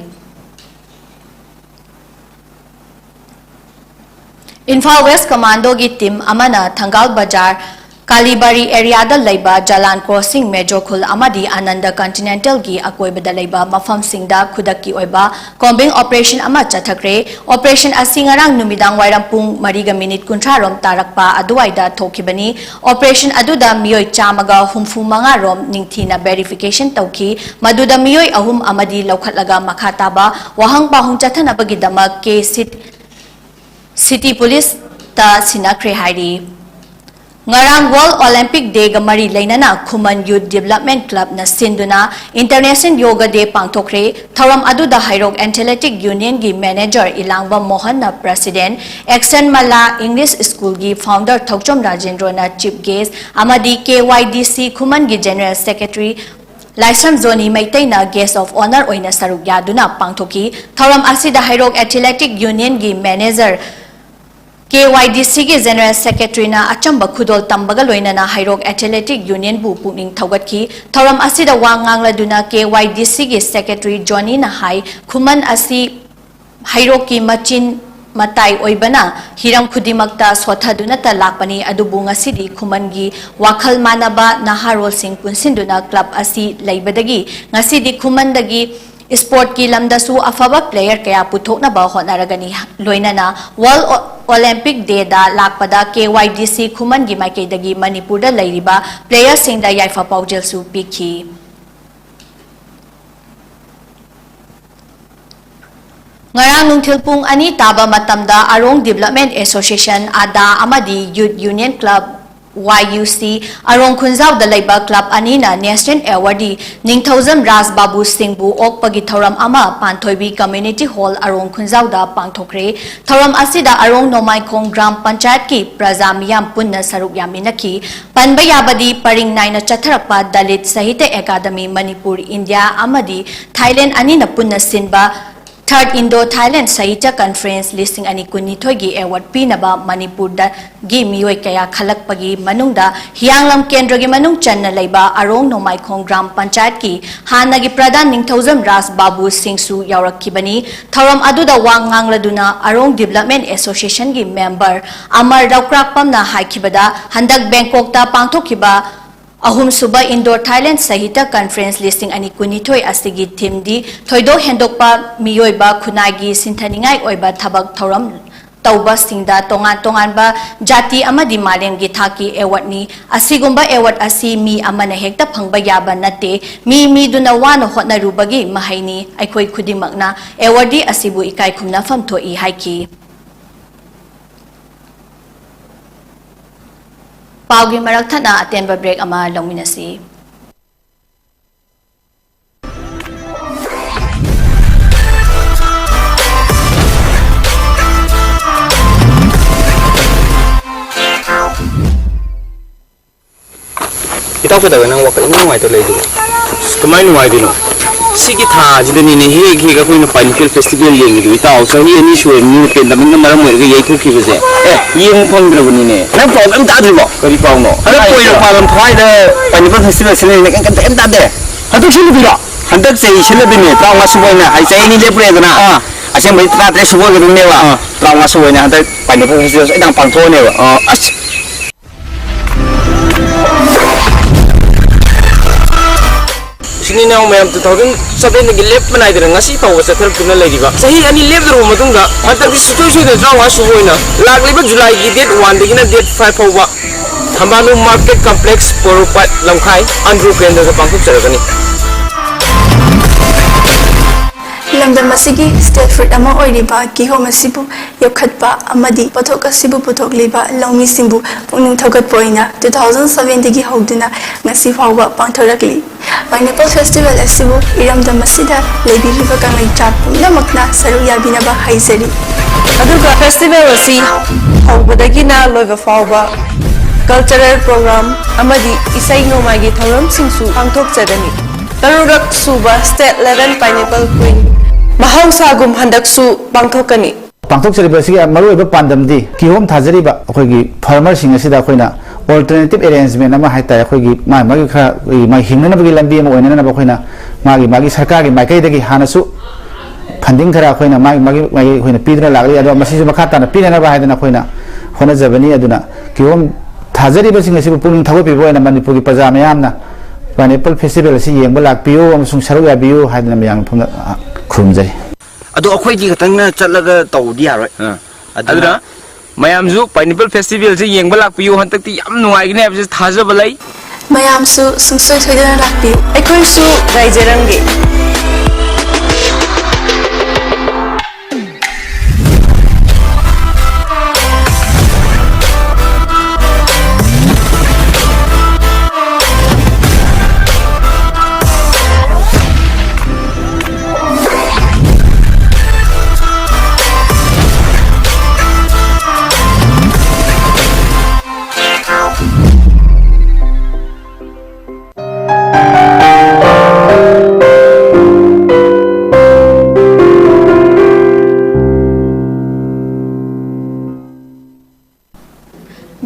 ꯏꯝꯐꯥꯜ ꯋꯦꯁ ꯀꯃꯥꯟꯗꯣꯒꯤ ꯇꯤꯝ ꯑꯃꯅ ꯊꯪꯒꯥꯜ ꯕꯖꯥꯔ, ꯀꯥꯂꯤꯕꯥꯔꯤ ꯑꯦꯔꯤꯌꯥꯗ ꯂꯩꯕ ꯖꯂꯥꯟ ꯀ꯭ꯔꯣꯁꯤꯡ, ꯃꯦꯖꯣ ꯈꯨꯜ ꯑꯃꯗꯤ ꯑꯅꯟꯗ ꯀꯟꯇꯤꯅꯦꯟꯇꯦꯜꯒꯤ ꯑꯀꯣꯏꯕꯗ ꯂꯩꯕ ꯃꯐꯝꯁꯤꯡꯗ ꯈꯨꯗꯛꯀꯤ ꯑꯣꯏꯕ ꯀꯣꯝꯕꯤꯡ ꯑꯣꯄꯔꯦꯁꯟ ꯑꯃ ꯆꯠꯊꯈ꯭ꯔꯦ꯫ ꯑꯣꯄꯔꯦꯁꯟ ꯑꯁꯤ ꯉꯔꯥꯡ ꯅꯨꯃꯤꯗꯥꯡ ꯋꯥꯏꯔꯝ ꯄꯨꯡ ꯃꯔꯤꯒ ꯃꯤꯅꯤꯠ ꯀꯨꯟꯊ꯭ꯔꯥ ꯔꯣꯝ ꯇꯥꯔꯛꯄ ꯑꯗꯨꯋꯥꯏꯗ ꯊꯣꯛꯈꯤꯕꯅꯤ꯫ ꯑꯣꯄꯔꯦꯁꯟ ꯑꯗꯨꯗ ꯃꯤꯑꯣꯏ ꯆꯥꯝꯃꯒ ꯍꯨꯝꯐꯨ ꯃꯉꯥ ꯔꯣꯝ ꯅꯤꯡꯊꯤꯅ ꯚꯦꯔꯤꯐꯤꯀꯦꯁꯟ ꯇꯧꯈꯤ꯫ ꯃꯗꯨꯗ ꯃꯤꯑꯣꯏ ꯑꯍꯨꯝ ꯑꯃꯗꯤ ꯂꯧꯈꯠꯂꯒ ꯃꯈꯥ ꯇꯥꯕ ꯋꯥꯍꯪ ꯄꯥꯎꯍꯪ ꯆꯠꯊꯅꯕꯒꯤꯗꯃꯛ ꯀꯦ ꯁꯤꯠ-, ꯁꯤꯇꯤ ꯄꯨꯂꯤꯁꯇ ꯁꯤꯟꯅꯈ꯭ꯔꯦ ꯍꯥꯏꯔꯤ꯫ ꯉꯔꯥꯡ ꯋꯥꯔꯜꯗ ꯑꯣꯂꯦꯝꯄꯤꯛ ꯗꯦꯒ ꯃꯔꯤ ꯂꯩꯅꯅ ꯈꯨꯃꯟ ꯌꯨꯠ ꯗꯤꯕꯂꯞꯃꯦꯟ ꯀ꯭ꯂꯕꯅ ꯁꯤꯟꯗꯨꯅ ꯏꯟꯇꯔꯅꯦꯁꯅꯦꯜ ꯌꯣꯒ ꯗꯦ ꯄꯥꯡꯊꯣꯛꯈ꯭ꯔꯦ꯫ ꯊꯧꯔꯝ ꯑꯗꯨꯗ ꯍꯩꯔꯣꯛ ꯑꯦꯊꯂꯦꯇꯤꯛ ꯌꯨꯅꯤꯌꯟꯒꯤ ꯃꯦꯅꯦꯖꯔ ꯏꯂꯥꯡꯕꯝ ꯃꯣꯍꯟꯅ ꯄ꯭ꯔꯁꯤꯗꯦꯟ, ꯑꯦꯛꯁꯟ ꯃꯂꯥ ꯏꯪꯂꯤꯁ ꯁ꯭ꯀꯨꯜꯒꯤ ꯐꯥꯎꯟꯗꯔ ꯊꯧꯆꯣꯝ ꯔꯥꯖꯦꯟꯗ꯭ꯔꯣꯅ ꯆꯤꯐ ꯒꯦꯁ ꯑꯃꯗꯤ ꯀꯦ ꯋꯥꯏ ꯗꯤ ꯁꯤ ꯈꯨꯃꯟꯒꯤ ꯖꯦꯅꯔꯦꯜ ꯁꯦꯀ꯭ꯔꯦꯇꯔꯤ ꯂꯥꯏꯁ꯭ꯔꯝ ꯖꯣꯅꯤ ꯃꯩꯇꯩꯅ ꯒꯦꯁ ꯑꯣꯐ ꯑꯣꯅꯔ ꯑꯣꯏꯅ ꯁꯔꯨꯛ ꯌꯥꯗꯨꯅ ꯄꯥꯡꯊꯣꯛꯈꯤ꯫ ꯊꯧꯔꯝ ꯑꯁꯤꯗ ꯍꯩꯔꯣꯛ ꯑꯦꯊꯂꯦꯇꯤꯛ ꯌꯨꯅꯤꯌꯟꯒꯤ ꯃꯦꯅꯦꯖꯔ, ꯀꯦ ꯋꯥꯏ ꯗꯤ ꯁꯤꯒꯤ ꯖꯦꯅꯔꯦꯜ ꯁꯦꯀ꯭ꯔꯦꯇꯔꯤꯅ ꯑꯆꯝꯕ ꯈꯨꯗꯣꯜ ꯇꯝꯕꯒ ꯂꯣꯏꯅꯅ ꯍꯩꯔꯣꯛ ꯑꯦꯊꯂꯦꯇꯤꯛ ꯌꯨꯅꯤꯌꯟꯕꯨ ꯄꯨꯛꯅꯤꯡ ꯊꯧꯒꯠꯈꯤ꯫ ꯊꯧꯔꯝ ꯑꯁꯤꯗ ꯋꯥ ꯉꯥꯡꯂꯗꯨꯅ ꯀꯦ ꯋꯥꯏ ꯗꯤ ꯁꯤꯒꯤ ꯁꯦꯀ꯭ꯔꯦꯇꯔꯤ ꯖꯣꯅꯤꯅ ꯍꯥꯏ, ꯈꯨꯃꯟ ꯑꯁꯤ ꯍꯩꯔꯣꯛꯀꯤ ꯃꯆꯤꯟ ꯃꯇꯥꯏ ꯑꯣꯏꯕꯅ ꯍꯤꯔꯝ ꯈꯨꯗꯤꯡꯃꯛꯇ ꯁꯣꯠꯊꯗꯨꯅꯇ ꯂꯥꯛꯄꯅꯤ, ꯑꯗꯨꯕꯨ ꯉꯁꯤꯗꯤ ꯈꯨꯃꯟꯒꯤ ꯋꯥꯈꯜ ꯃꯥꯟꯅꯕ ꯅꯍꯥꯔꯣꯜꯁꯤꯡ ꯄꯨꯟꯁꯤꯟꯗꯨꯅ ꯀ꯭ꯂꯕ ꯑꯁꯤ ꯂꯩꯕꯗꯒꯤ ꯉꯁꯤꯗꯤ ꯈꯨꯃꯟꯗꯒꯤ ꯏꯁꯄꯣꯔꯠꯀꯤ ꯂꯝꯗꯁꯨ ꯑꯐꯕ ꯄ꯭ꯂꯦꯌꯔ ꯀꯌꯥ ꯄꯨꯊꯣꯛꯅꯕ ꯍꯣꯠꯅꯔꯒꯅꯤ꯫ ꯂꯣꯏꯅꯅ ꯋꯥꯔꯜꯗ ꯑꯣ-, ꯑꯣꯂꯦꯝꯄꯤꯛ ꯗꯦꯗ ꯂꯥꯛꯄꯗ ꯀꯦ ꯋꯥꯏ ꯗꯤ ꯁꯤ ꯈꯨꯃꯟꯒꯤ ꯃꯥꯏꯀꯩꯗꯒꯤ ꯃꯅꯤꯄꯨꯔꯗ ꯂꯩꯔꯤꯕ ꯄ꯭ꯂꯦꯌꯔꯁꯤꯡꯗ ꯌꯥꯏꯐ ꯄꯥꯎꯖꯦꯜꯁꯨ ꯄꯤꯈꯤ꯫ ꯉꯔꯥꯡ ꯅꯨꯡꯊꯤꯜ ꯄꯨꯡ ꯑꯅꯤ ꯇꯥꯕ ꯃꯇꯝꯗ ꯑꯔꯣꯡ ꯗꯤꯕꯂꯞꯃꯦꯟ ꯑꯦꯁꯣꯁꯤꯌꯦꯁꯟ, ꯑꯗꯥ ꯑꯃꯗꯤ ꯌꯨꯠ ꯌꯨꯅꯤꯌꯟ ꯀ꯭ꯂꯕ ꯋꯥꯏ ꯌꯨ ꯁꯤ ꯑꯔꯣꯡ ꯈꯨꯟꯖꯥꯎꯗ ꯂꯩꯕ ꯀ꯭ꯂꯕ ꯑꯅꯤꯅ National Awardee ꯅꯤꯡꯊꯧꯖꯝ ꯔꯥꯖ ꯕꯥꯕꯨ ꯁꯤꯡꯕꯨ ꯑꯣꯛꯄꯒꯤ ꯊꯧꯔꯝ ꯑꯃ ꯄꯥꯟꯊꯣꯏꯕꯤ Community Hall ꯑꯔꯣꯡ ꯈꯨꯟꯖꯥꯎꯗ ꯄꯥꯡꯊꯣꯛꯈ꯭ꯔꯦ꯫ ꯊꯧꯔꯝ ꯑꯁꯤꯗ ꯑꯔꯣꯡ ꯅꯣꯡꯃꯥꯏꯈꯣꯡ ꯒ꯭ꯔꯥꯝ ꯄꯟꯆꯥꯌꯠꯀꯤ ꯄ꯭ꯔꯖꯥ ꯃꯤꯌꯥꯝ ꯄꯨꯟꯅ ꯁꯔꯨꯛ ꯌꯥꯃꯤꯟꯅꯈꯤ꯫ ꯄꯟꯕ ꯌꯥꯕꯗꯤ ꯄꯔꯤꯡ ꯅꯥꯏꯅ ꯆꯠꯊꯔꯛꯄ ꯗꯂꯤꯠ ꯁꯥꯍꯤꯇ꯭ꯌ ꯑꯦꯀꯥꯗꯃꯤ ꯃꯅꯤꯄꯨꯔ ꯏꯟꯗꯤꯌꯥ ꯑꯃꯗꯤ ꯊꯥꯏꯂꯦꯟ ꯑꯅꯤꯅ ꯄꯨꯟꯅ ꯁꯤꯟꯕ Third Indo Thailand Sahitya Conference ꯂꯤꯁꯤꯡ ꯑꯅꯤ ꯀꯨꯟꯅꯤꯊꯣꯏꯒꯤ award ꯄꯤꯅꯕ ꯃꯅꯤꯄꯨꯔꯗꯒꯤ ꯃꯤꯑꯣꯏ ꯀꯌꯥ ꯈꯜꯂꯛꯄꯒꯤ ꯃꯅꯨꯡꯗ ꯍꯤꯌꯥꯡꯂꯝ ꯀꯦꯟꯗ꯭ꯔꯒꯤ ꯃꯅꯨꯡ ꯆꯟꯅ ꯂꯩꯕ ꯑꯔꯣꯡ ꯅꯣꯡꯃꯥꯏꯈꯣꯡ ꯒ꯭ꯔꯥꯝ ꯄꯟꯆꯥꯌꯠꯀꯤ ꯍꯥꯟꯅꯒꯤ ꯄ꯭ꯔꯙꯥꯟ ꯅꯤꯡꯊꯧꯖꯝ ꯔꯥꯖ ꯕꯥꯕꯨ ꯁꯤꯡꯁꯨ ꯌꯥꯎꯔꯛꯈꯤꯕꯅꯤ꯫ ꯊꯧꯔꯝ ꯑꯗꯨꯗ ꯋꯥ ꯉꯥꯡꯂꯗꯨꯅ ꯑꯔꯣꯡ Development Associationꯒꯤ member ꯑꯃꯔ ꯂꯧꯀ꯭ꯔꯥꯛꯄꯝꯅ ꯍꯥꯏꯈꯤꯕꯗ, ꯍꯟꯗꯛ ꯕꯦꯡꯀꯣꯛꯇ ꯄꯥꯡꯊꯣꯛꯈꯤꯕ ꯑꯍꯨꯝꯁꯨꯕ Indo Thailand Sahitya Conference ꯂꯤꯁꯤꯡ ꯑꯅꯤ ꯀꯨꯟꯅꯤꯊꯣꯏ ꯑꯁꯤꯒꯤ themeꯗꯤ ꯊꯣꯏꯗꯣꯛ ꯍꯦꯟꯗꯣꯛꯄ ꯃꯤꯑꯣꯏꯕ ꯈꯨꯟꯅꯥꯏꯒꯤ ꯁꯤꯟꯊꯅꯤꯡꯉꯥꯏ ꯑꯣꯏꯕ ꯊꯕꯛ ꯊꯧꯔꯝ ꯇꯧꯕꯁꯤꯡꯗ ꯇꯣꯉꯥꯟ ꯇꯣꯉꯥꯟꯕ ꯖꯥꯇꯤ ꯑꯃꯗꯤ ꯃꯥꯂꯦꯝꯒꯤ ꯊꯥꯛꯀꯤ awardꯅꯤ꯫ ꯑꯁꯤꯒꯨꯝꯕ award ꯑꯁꯤ ꯃꯤ ꯑꯃꯅ ꯍꯦꯛꯇ ꯐꯪꯕ ꯌꯥꯕ ꯅꯠꯇꯦ꯫ ꯃꯤ ꯃꯤꯗꯨꯅ ꯋꯥꯅ ꯍꯣꯠꯅꯔꯨꯕꯒꯤ ꯃꯍꯩꯅꯤ꯫ ꯑꯩꯈꯣꯏ ꯈꯨꯗꯤꯡꯃꯛꯅ awardee ꯑꯁꯤꯕꯨ ꯏꯀꯥꯏ ꯈꯨꯝꯅꯐꯝ ꯊꯣꯛꯏ ꯍꯥꯏꯈꯤ꯫ ꯄꯥꯎꯒꯤ ꯃꯔꯛ ꯊꯠꯅ ꯑꯇꯦꯟꯕ break ꯑꯃ ꯂꯧꯃꯤꯟꯅꯁꯤ꯫ ꯏꯇꯥꯎ, ꯀꯩꯗꯧꯔꯦ? ꯅꯪ ꯋꯥꯈꯜ ꯏꯅꯨꯡ ꯅꯨꯡꯉꯥꯏꯇ ꯂꯩꯗꯨꯕꯨ? ꯑꯁ, ꯀꯃꯥꯏ ꯅꯨꯡꯉꯥꯏꯗꯣꯏꯅꯣ? ꯁꯤꯒꯤ ꯊꯥꯁꯤꯗꯅꯤꯅꯦ ꯍꯦꯛ ꯍꯦꯛ ꯑꯩꯈꯣꯏꯅ Pineapple Festival ꯌꯦꯡꯉꯤꯗꯣ꯫ ꯏꯇꯥꯎ, ꯆꯍꯤ ꯑꯅꯤ ꯁꯨꯔꯕꯅꯤꯅ pandemicꯅ ꯃꯔꯝ ꯑꯣꯏꯔꯒ ꯌꯩꯊꯣꯛꯈꯤꯕꯁꯦ꯫ ꯑꯦ, ꯌꯦꯡꯕ ꯐꯪꯗ꯭ꯔꯕꯅꯤꯅꯦ꯫ ꯅꯪ ꯄꯥꯎ ꯑꯝ ꯇꯥꯗ꯭ꯔꯤꯕꯣ? ꯀꯔꯤ ꯄꯥꯎꯅꯣ? ꯍꯟꯗꯛ ꯀꯣꯏꯔ ꯄꯥꯂꯝ ꯊꯋꯥꯏꯗ Pineapple Festival ꯁꯤꯟꯅꯅꯤꯅ ꯀꯩꯝ, ꯀꯩꯝ, ꯀꯩꯝ ꯇꯥꯗꯦ꯫ ꯍꯟꯗꯛ ꯁꯤꯜꯂꯨꯗꯣꯏꯔꯣ? ꯍꯟꯗꯛ ꯆꯍꯤ ꯁꯤꯜꯂꯗꯣꯏꯅꯦ, ꯇꯔꯥꯃꯉꯥ ꯁꯨꯕ ꯑꯣꯏꯅ꯫ ꯍꯥꯏ, ꯆꯍꯤ ꯑꯅꯤ ꯂꯦꯞꯄꯨꯔꯦꯗꯅ꯫ ꯑꯥ꯫ ꯑꯁꯦꯡꯕꯗꯤ ꯇꯔꯥꯇꯔꯦꯠ ꯁꯨꯕ ꯑꯣꯏꯒꯗꯕꯅꯦꯕ꯫ ꯑꯥ꯫ ꯇꯔꯥꯃꯉꯥ ꯁꯨꯕ ꯑꯣꯏꯅ ꯍꯟꯗꯛ Pineapple Festival ꯁꯣꯏꯗꯅ ꯄꯥꯡꯊꯣꯛꯑꯅꯦꯕ꯫ ꯑꯥ, ꯑꯁ꯫ ꯏꯆꯤꯟ ꯏꯅꯥꯎ ꯃꯌꯥꯝ, two thousand sevenꯗꯒꯤ ꯂꯦꯞꯄ ꯅꯥꯏꯗꯅ ꯉꯁꯤ ꯐꯥꯎꯕ ꯆꯠꯊꯔꯛꯇꯨꯅ ꯂꯩꯔꯤꯕ, ꯆꯍꯤ ꯑꯅꯤ ꯂꯦꯞꯂꯨꯔꯕ ꯃꯇꯨꯡꯗ ꯍꯟꯗꯛꯇꯤ ꯁꯨꯡꯁꯣꯏ ꯁꯣꯏꯗꯅ ꯇꯔꯥꯃꯉꯥ ꯁꯨꯕ ꯑꯣꯏꯅ ꯂꯥꯛꯂꯤꯕ Julyꯒꯤ date oneꯗꯒꯤꯅ date five ꯐꯥꯎꯕ ꯊꯝꯕꯥꯜꯅꯨ Market Complex, ꯄꯣꯔꯣꯝꯄꯥꯠ, ꯂꯝꯈꯥꯏ, ꯑꯟꯗ꯭ꯔꯣ ꯀꯦꯟꯗ꯭ꯔꯗ ꯄꯥꯡꯊꯣꯛꯆꯔꯒꯅꯤ꯫ ꯂꯝꯗꯝ ꯑꯁꯤꯒꯤ state fruit ꯑꯃ ꯑꯣꯏꯔꯤꯕ ꯀꯤꯍꯣꯝ ꯑꯁꯤꯕꯨ ꯌꯣꯛꯈꯠꯄ ꯑꯃꯗꯤ ꯄꯣꯠꯊꯣꯛ ꯑꯁꯤꯕꯨ ꯄꯨꯊꯣꯛꯂꯤꯕ ꯂꯧꯃꯤꯁꯤꯡꯕꯨ ꯄꯨꯛꯅꯤꯡ ꯊꯧꯒꯠꯄ ꯑꯣꯏꯅ two thousand seven ꯗꯒꯤ ꯍꯧꯗꯨꯅ ꯉꯁꯤ ꯐꯥꯎꯕ ꯄꯥꯡꯊꯣꯔꯛꯂꯤ꯫ Pineapple Festival ꯑꯁꯤꯕꯨ ꯏꯔꯝꯗꯝ ꯑꯁꯤꯗ ꯂꯩꯕꯤꯔꯤꯕ ꯀꯪꯂꯩꯆꯥ ꯄꯨꯝꯅꯃꯛꯅ ꯁꯔꯨꯛ ꯌꯥꯕꯤꯅꯕ ꯍꯥꯏꯖꯔꯤ꯫ ꯑꯗꯨꯒ festival ꯑꯁꯤ ꯍꯧꯕꯗꯒꯤꯅ ꯂꯣꯏꯕ ꯐꯥꯎꯕ cultural program ꯑꯃꯗꯤ ꯏꯁꯩ ꯅꯣꯡꯃꯥꯏꯒꯤ ꯊꯧꯔꯝꯁꯤꯡꯁꯨ ꯄꯥꯡꯊꯣꯛꯆꯒꯅꯤ꯫ ꯇꯔꯨꯛꯔꯛ ꯁꯨꯕ State Level Pineapple Queen ꯃꯍꯧꯁꯥꯒꯨꯝ ꯍꯟꯗꯛꯁꯨ ꯄꯥꯡꯊꯣꯛꯀꯅꯤ꯫ ꯄꯥꯡꯊꯣꯛꯆꯔꯤꯕ ꯑꯁꯤꯒꯤ ꯃꯔꯨꯑꯣꯏꯕ ꯄꯥꯟꯗꯝꯗꯤ ꯀꯤꯍꯣꯝ ꯊꯥꯖꯔꯤꯕ ꯑꯩꯈꯣꯏꯒꯤ farmer ꯁꯤꯡ ꯑꯁꯤꯗ ꯑꯩꯈꯣꯏꯅ alternative arrangement ꯑꯃ ꯍꯥꯏꯇꯥꯔꯦ, ꯑꯩꯈꯣꯏꯒꯤ ꯃꯥꯒꯤ ꯃꯥꯒꯤ ꯈꯔ ꯑꯩꯈꯣꯏꯒꯤ ꯃꯥꯒꯤ ꯍꯤꯡꯅꯅꯕꯒꯤ ꯂꯝꯕꯤ ꯑꯃ ꯑꯣꯏꯅꯅꯕ ꯑꯩꯈꯣꯏꯅ ꯃꯥꯒꯤ ꯃꯥꯒꯤ ꯁꯔꯀꯥꯔꯒꯤ ꯃꯥꯏꯀꯩꯗꯒꯤ ꯍꯥꯟꯅꯁꯨ funding ꯈꯔ ꯑꯩꯈꯣꯏꯅ ꯃꯥꯒꯤ ꯃꯥꯒꯤ ꯃꯥꯒꯤ ꯑꯩꯈꯣꯏꯅ ꯄꯤꯗꯨꯅ ꯂꯥꯛꯂꯤ꯫ ꯑꯗꯣ ꯃꯁꯤꯁꯨ ꯃꯈꯥ ꯇꯥꯅ ꯄꯤꯅꯅꯕ ꯍꯥꯏꯗꯅ ꯑꯩꯈꯣꯏꯅ ꯍꯣꯠꯅꯖꯕꯅꯤ꯫ ꯑꯗꯨꯅ ꯀꯤꯍꯣꯝ ꯊꯥꯖꯔꯤꯕꯁꯤꯡ ꯑꯁꯤꯕꯨ ꯄꯨꯛꯅꯤꯡ ꯊꯧꯒꯠꯄꯤꯕ ꯑꯣꯏꯅ ꯃꯅꯤꯄꯨꯔꯒꯤ ꯄ꯭ꯔꯖꯥ ꯃꯌꯥꯝꯅ Pineapple Festival ꯑꯁꯤ ꯌꯦꯡꯕ ꯂꯥꯛꯄꯤꯌꯨ ꯑꯃꯁꯨꯡ ꯁꯔꯨꯛ ꯌꯥꯕꯤꯌꯨ ꯍꯥꯏꯗꯅ ꯃꯌꯥꯝꯒꯤ ꯃꯐꯝꯗ, ꯑ, ꯈꯨꯔꯨꯝꯖꯔꯤ꯫ ꯑꯗꯣ ꯑꯩꯈꯣꯏꯗꯤ ꯈꯛꯇꯪꯅ ꯆꯠꯂꯒ ꯇꯧꯕꯗꯤ ꯌꯥꯔꯣꯏ꯫ ꯑꯥ꯫ ꯑꯗꯨꯅ ꯑꯗꯨꯅ ꯃꯌꯥꯝꯁꯨ Pineapple Festival ꯁꯦ ꯌꯦꯡꯕ ꯂꯥꯛꯄꯤꯌꯨ꯫ ꯍꯟꯗꯛꯇꯤ ꯌꯥꯝ ꯅꯨꯡꯉꯥꯏꯒꯅꯤ ꯍꯥꯏꯕꯁꯤ ꯊꯥꯖꯕ ꯂꯩ꯫ ꯃꯌꯥꯝꯁꯨ ꯁꯨꯡꯁꯣꯏ ꯁꯣꯏꯗꯅ ꯂꯥꯛꯄꯤꯌꯨ꯫ ꯑꯩꯈꯣꯏꯁꯨ ꯉꯥꯏꯖꯔꯝꯒꯦ꯫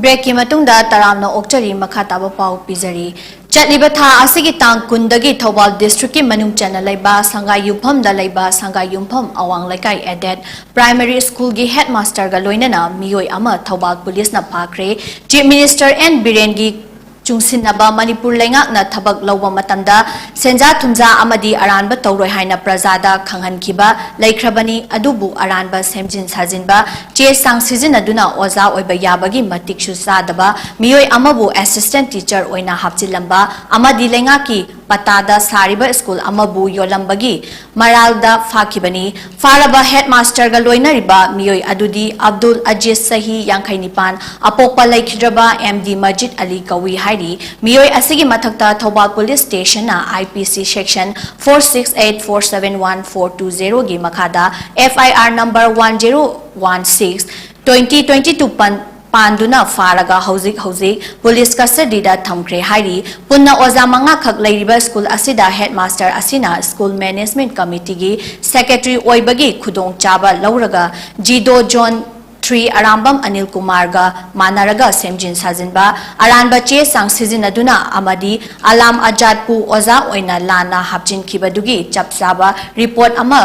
Break ꯀꯤ ꯃꯇꯨꯡꯗ ꯇꯔꯥꯝꯅ ꯑꯣꯛꯆꯔꯤ, ꯃꯈꯥ ꯇꯥꯕ ꯄꯥꯎ ꯄꯤꯖꯔꯤ꯫ ꯆꯠꯂꯤꯕ ꯊꯥ ꯑꯁꯤꯒꯤ ꯇꯥꯡ ꯀꯨꯟꯗꯒꯤ ꯊꯧꯕꯥꯜ district ꯀꯤ ꯃꯅꯨꯡ ꯆꯟꯅ ꯂꯩꯕ ꯁꯪꯒꯥꯏ ꯌꯨꯝꯐꯝꯗ ꯂꯩꯕ ꯁꯪꯒꯥꯏ ꯌꯨꯝꯐꯝ ꯑꯋꯥꯡ ꯂꯩꯀꯥꯏ aided primary school ꯒꯤ headmaster ꯒ ꯂꯣꯏꯅꯅ ꯃꯤꯑꯣꯏ ꯑꯃ ꯊꯧꯕꯥꯜ police ꯅ ꯐꯥꯈ꯭ꯔꯦ꯫ Chief Minister N ꯕꯤꯔꯦꯟꯒꯤ ꯆꯨꯡꯁꯤꯟꯅꯕ ꯃꯅꯤꯄꯨꯔ ꯂꯩꯉꯥꯛꯅ ꯊꯕꯛ ꯂꯧꯕ ꯃꯇꯝꯗ ꯁꯦꯟꯖꯥ ꯊꯨꯝꯖꯥ ꯑꯃꯗꯤ ꯑꯔꯥꯟꯕ ꯇꯧꯔꯣꯏ ꯍꯥꯏꯅ ꯄ꯭ꯔꯖꯥꯗ ꯈꯪꯍꯟꯈꯤꯕ ꯂꯩꯈ꯭ꯔꯕꯅꯤ꯫ ꯑꯗꯨꯕꯨ ꯑꯔꯥꯟꯕ ꯁꯦꯝꯖꯤꯟ ꯁꯥꯖꯤꯟꯕ ꯆꯦ ꯆꯥꯡ ꯁꯤꯖꯤꯟꯅꯗꯨꯅ ꯑꯣꯖꯥ ꯑꯣꯏꯕ ꯌꯥꯕꯒꯤ ꯃꯇꯤꯛꯁꯨ ꯆꯥꯗꯕ ꯃꯤꯑꯣꯏ ꯑꯃꯕꯨ assistant teacher ꯑꯣꯏꯅ ꯍꯥꯞꯆꯤꯜꯂꯝꯕ ꯑꯃꯗꯤ ꯂꯩꯉꯥꯛꯀꯤ ꯄꯇꯥꯗ ꯁꯥꯔꯤꯕ ꯁ꯭ꯀꯨꯜ ꯑꯃꯕꯨ ꯌꯣꯜꯂꯝꯕꯒꯤ ꯃꯔꯥꯜꯗ ꯐꯥꯈꯤꯕꯅꯤ꯫ ꯐꯥꯔꯕ ꯍꯦꯗꯃꯥꯁꯇꯔꯒ ꯂꯣꯏꯅꯔꯤꯕ ꯃꯤꯑꯣꯏ ꯑꯗꯨꯗꯤ ꯑꯕꯗꯨꯜ ꯑꯖꯤꯖ, ꯆꯍꯤ ꯌꯥꯡꯈꯩ ꯅꯤꯄꯥꯟ, ꯑꯄꯣꯛꯄ ꯂꯩꯈꯤꯗ꯭ꯔꯕ ꯑꯦꯝ ꯗꯤ ꯃꯖꯤꯗ ꯑꯂꯤ ꯀꯧꯏ ꯍꯥꯏꯔꯤ꯫ ꯃꯤꯑꯣꯏ ꯑꯁꯤꯒꯤ ꯃꯊꯛꯇ ꯊꯧꯕꯥꯜ ꯄꯨꯂꯤꯁ ꯁ꯭ꯇꯦꯁꯟꯅ ꯑꯥꯏ ꯄꯤ ꯁꯤ section four six eight four seven one four two zero ꯒꯤ ꯃꯈꯥꯗ F I R number one zero one six twenty twenty two ꯄꯟ-, ꯄꯥꯟꯗꯨꯅ ꯐꯥꯔꯒ ꯍꯧꯖꯤꯛ ꯍꯧꯖꯤꯛ ꯄꯨꯂꯤꯁ ꯀꯁꯇꯗꯤꯗ ꯊꯝꯈ꯭ꯔꯦ ꯍꯥꯏꯔꯤ꯫ ꯄꯨꯟꯅ ꯑꯣꯖꯥ ꯃꯉꯥꯈꯛ ꯂꯩꯔꯤꯕ ꯁ꯭ꯀꯨꯜ ꯑꯁꯤꯗ ꯍꯦꯗꯃꯥꯁꯇꯔ ꯑꯁꯤꯅ ꯁ꯭ꯀꯨꯜ ꯃꯦꯅꯦꯖꯃꯦꯟꯠ ꯀꯃꯤꯇꯤꯒꯤ ꯁꯦꯀ꯭ꯔꯦꯇꯔꯤ ꯑꯣꯏꯕꯒꯤ ꯈꯨꯗꯣꯡꯆꯥꯕ ꯂꯧꯔꯒ ꯖꯤꯗꯣ ꯖꯣꯟ three ꯑꯔꯥꯝꯕꯝ ꯑꯅꯤꯜ ꯀꯨꯃꯥꯔꯒ ꯃꯥꯟꯅꯔꯒ ꯁꯦꯝꯖꯤꯟ ꯁꯥꯖꯤꯟꯕ ꯑꯔꯥꯟꯕ ꯆꯦ ꯆꯥꯡ ꯁꯤꯖꯤꯟꯅꯗꯨꯅ ꯑꯃꯗꯤ ꯑꯂꯥꯝ ꯑꯖꯥꯗꯄꯨ ꯑꯣꯖꯥ ꯑꯣꯏꯅ ꯂꯥꯟꯅ ꯍꯥꯞꯆꯤꯟꯈꯤꯕꯗꯨꯒꯤ ꯆꯞ ꯆꯥꯕ ꯔꯤꯄꯣꯔꯠ ꯑꯃ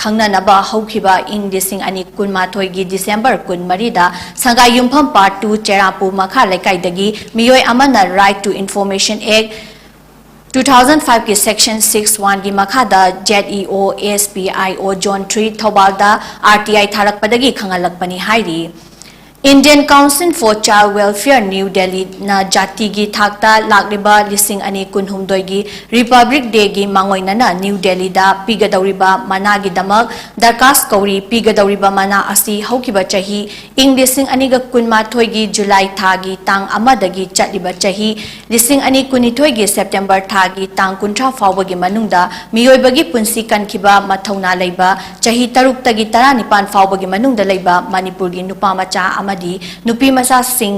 ꯈꯪꯅꯅꯕ ꯍꯧꯈꯤꯕ ꯏꯪ ꯂꯤꯁꯤꯡ ꯑꯅꯤ ꯀꯨꯟꯃꯥꯊꯣꯏꯒꯤ ꯗꯤꯁꯦꯝꯕꯔ ꯀꯨꯟꯃꯔꯤꯗ ꯁꯉꯥꯏꯌꯨꯝꯐꯝ Part two ꯆꯦꯔꯥꯄꯨ ꯃꯈꯥ ꯂꯩꯀꯥꯏꯗꯒꯤ ꯃꯤꯑꯣꯏ ꯑꯃꯅ Right to Information Act two thousand five ꯀꯤ section six one ꯒꯤ ꯃꯈꯥꯗ Z E O S P I O Zone three ꯊꯧꯕꯥꯜꯗ R T I ꯊꯥꯔꯛꯄꯗꯒꯤ ꯈꯪꯍꯜꯂꯛꯄꯅꯤ ꯍꯥꯏꯔꯤ꯫ Indian Council for Child Welfare, New Delhi ꯅ ꯖꯥꯇꯤꯒꯤ ꯊꯥꯛꯇ ꯂꯥꯛꯂꯤꯕ ꯂꯤꯁꯤꯡ ꯑꯅꯤ ꯀꯨꯟꯍꯨꯝꯗꯣꯏꯒꯤ Republic Day ꯒꯤ ꯃꯥꯡꯑꯣꯏꯅꯅ ꯅ꯭ꯌꯨ ꯗꯦꯜꯂꯤꯗ ꯄꯤꯒꯗꯧꯔꯤꯕ ꯃꯅꯥꯒꯤꯗꯃꯛ ꯗꯔꯀꯥꯁ ꯀꯧꯔꯤ꯫ ꯄꯤꯒꯗꯧꯔꯤꯕ ꯃꯅꯥ ꯑꯁꯤ ꯍꯧꯈꯤꯕ ꯆꯍꯤ ꯏꯪ ꯂꯤꯁꯤꯡ ꯑꯅꯤꯒ ꯀꯨꯟꯃꯥꯊꯣꯏꯒꯤ ꯖꯨꯂꯥꯏ ꯊꯥꯒꯤ ꯇꯥꯡ ꯑꯃꯗꯒꯤ ꯆꯠꯂꯤꯕ ꯆꯍꯤ ꯂꯤꯁꯤꯡ ꯑꯅꯤ ꯀꯨꯟꯅꯤꯊꯣꯏꯒꯤ ꯁꯦꯞꯇꯦꯝꯕꯔ ꯊꯥꯒꯤ ꯇꯥꯡ ꯀꯨꯟꯊ꯭ꯔꯥ ꯐꯥꯎꯕꯒꯤ ꯃꯅꯨꯡꯗ ꯃꯤꯑꯣꯏꯕꯒꯤ ꯄꯨꯟꯁꯤ ꯀꯟꯈꯤꯕ ꯃꯊꯧꯅꯥ ꯂꯩꯕ ꯆꯍꯤ ꯇꯔꯨꯛꯇꯒꯤ ꯇꯔꯥꯅꯤꯄꯥꯟ ꯐꯥꯎꯕꯒꯤ ꯃꯅꯨꯡꯗ ꯂꯩꯕ ꯃꯅꯤꯄꯨꯔꯒꯤ ꯅꯨꯄꯥ ꯃꯆꯥ ꯑꯃꯗꯤ ꯅꯨꯄꯤ ꯃꯆꯥꯁꯤꯡ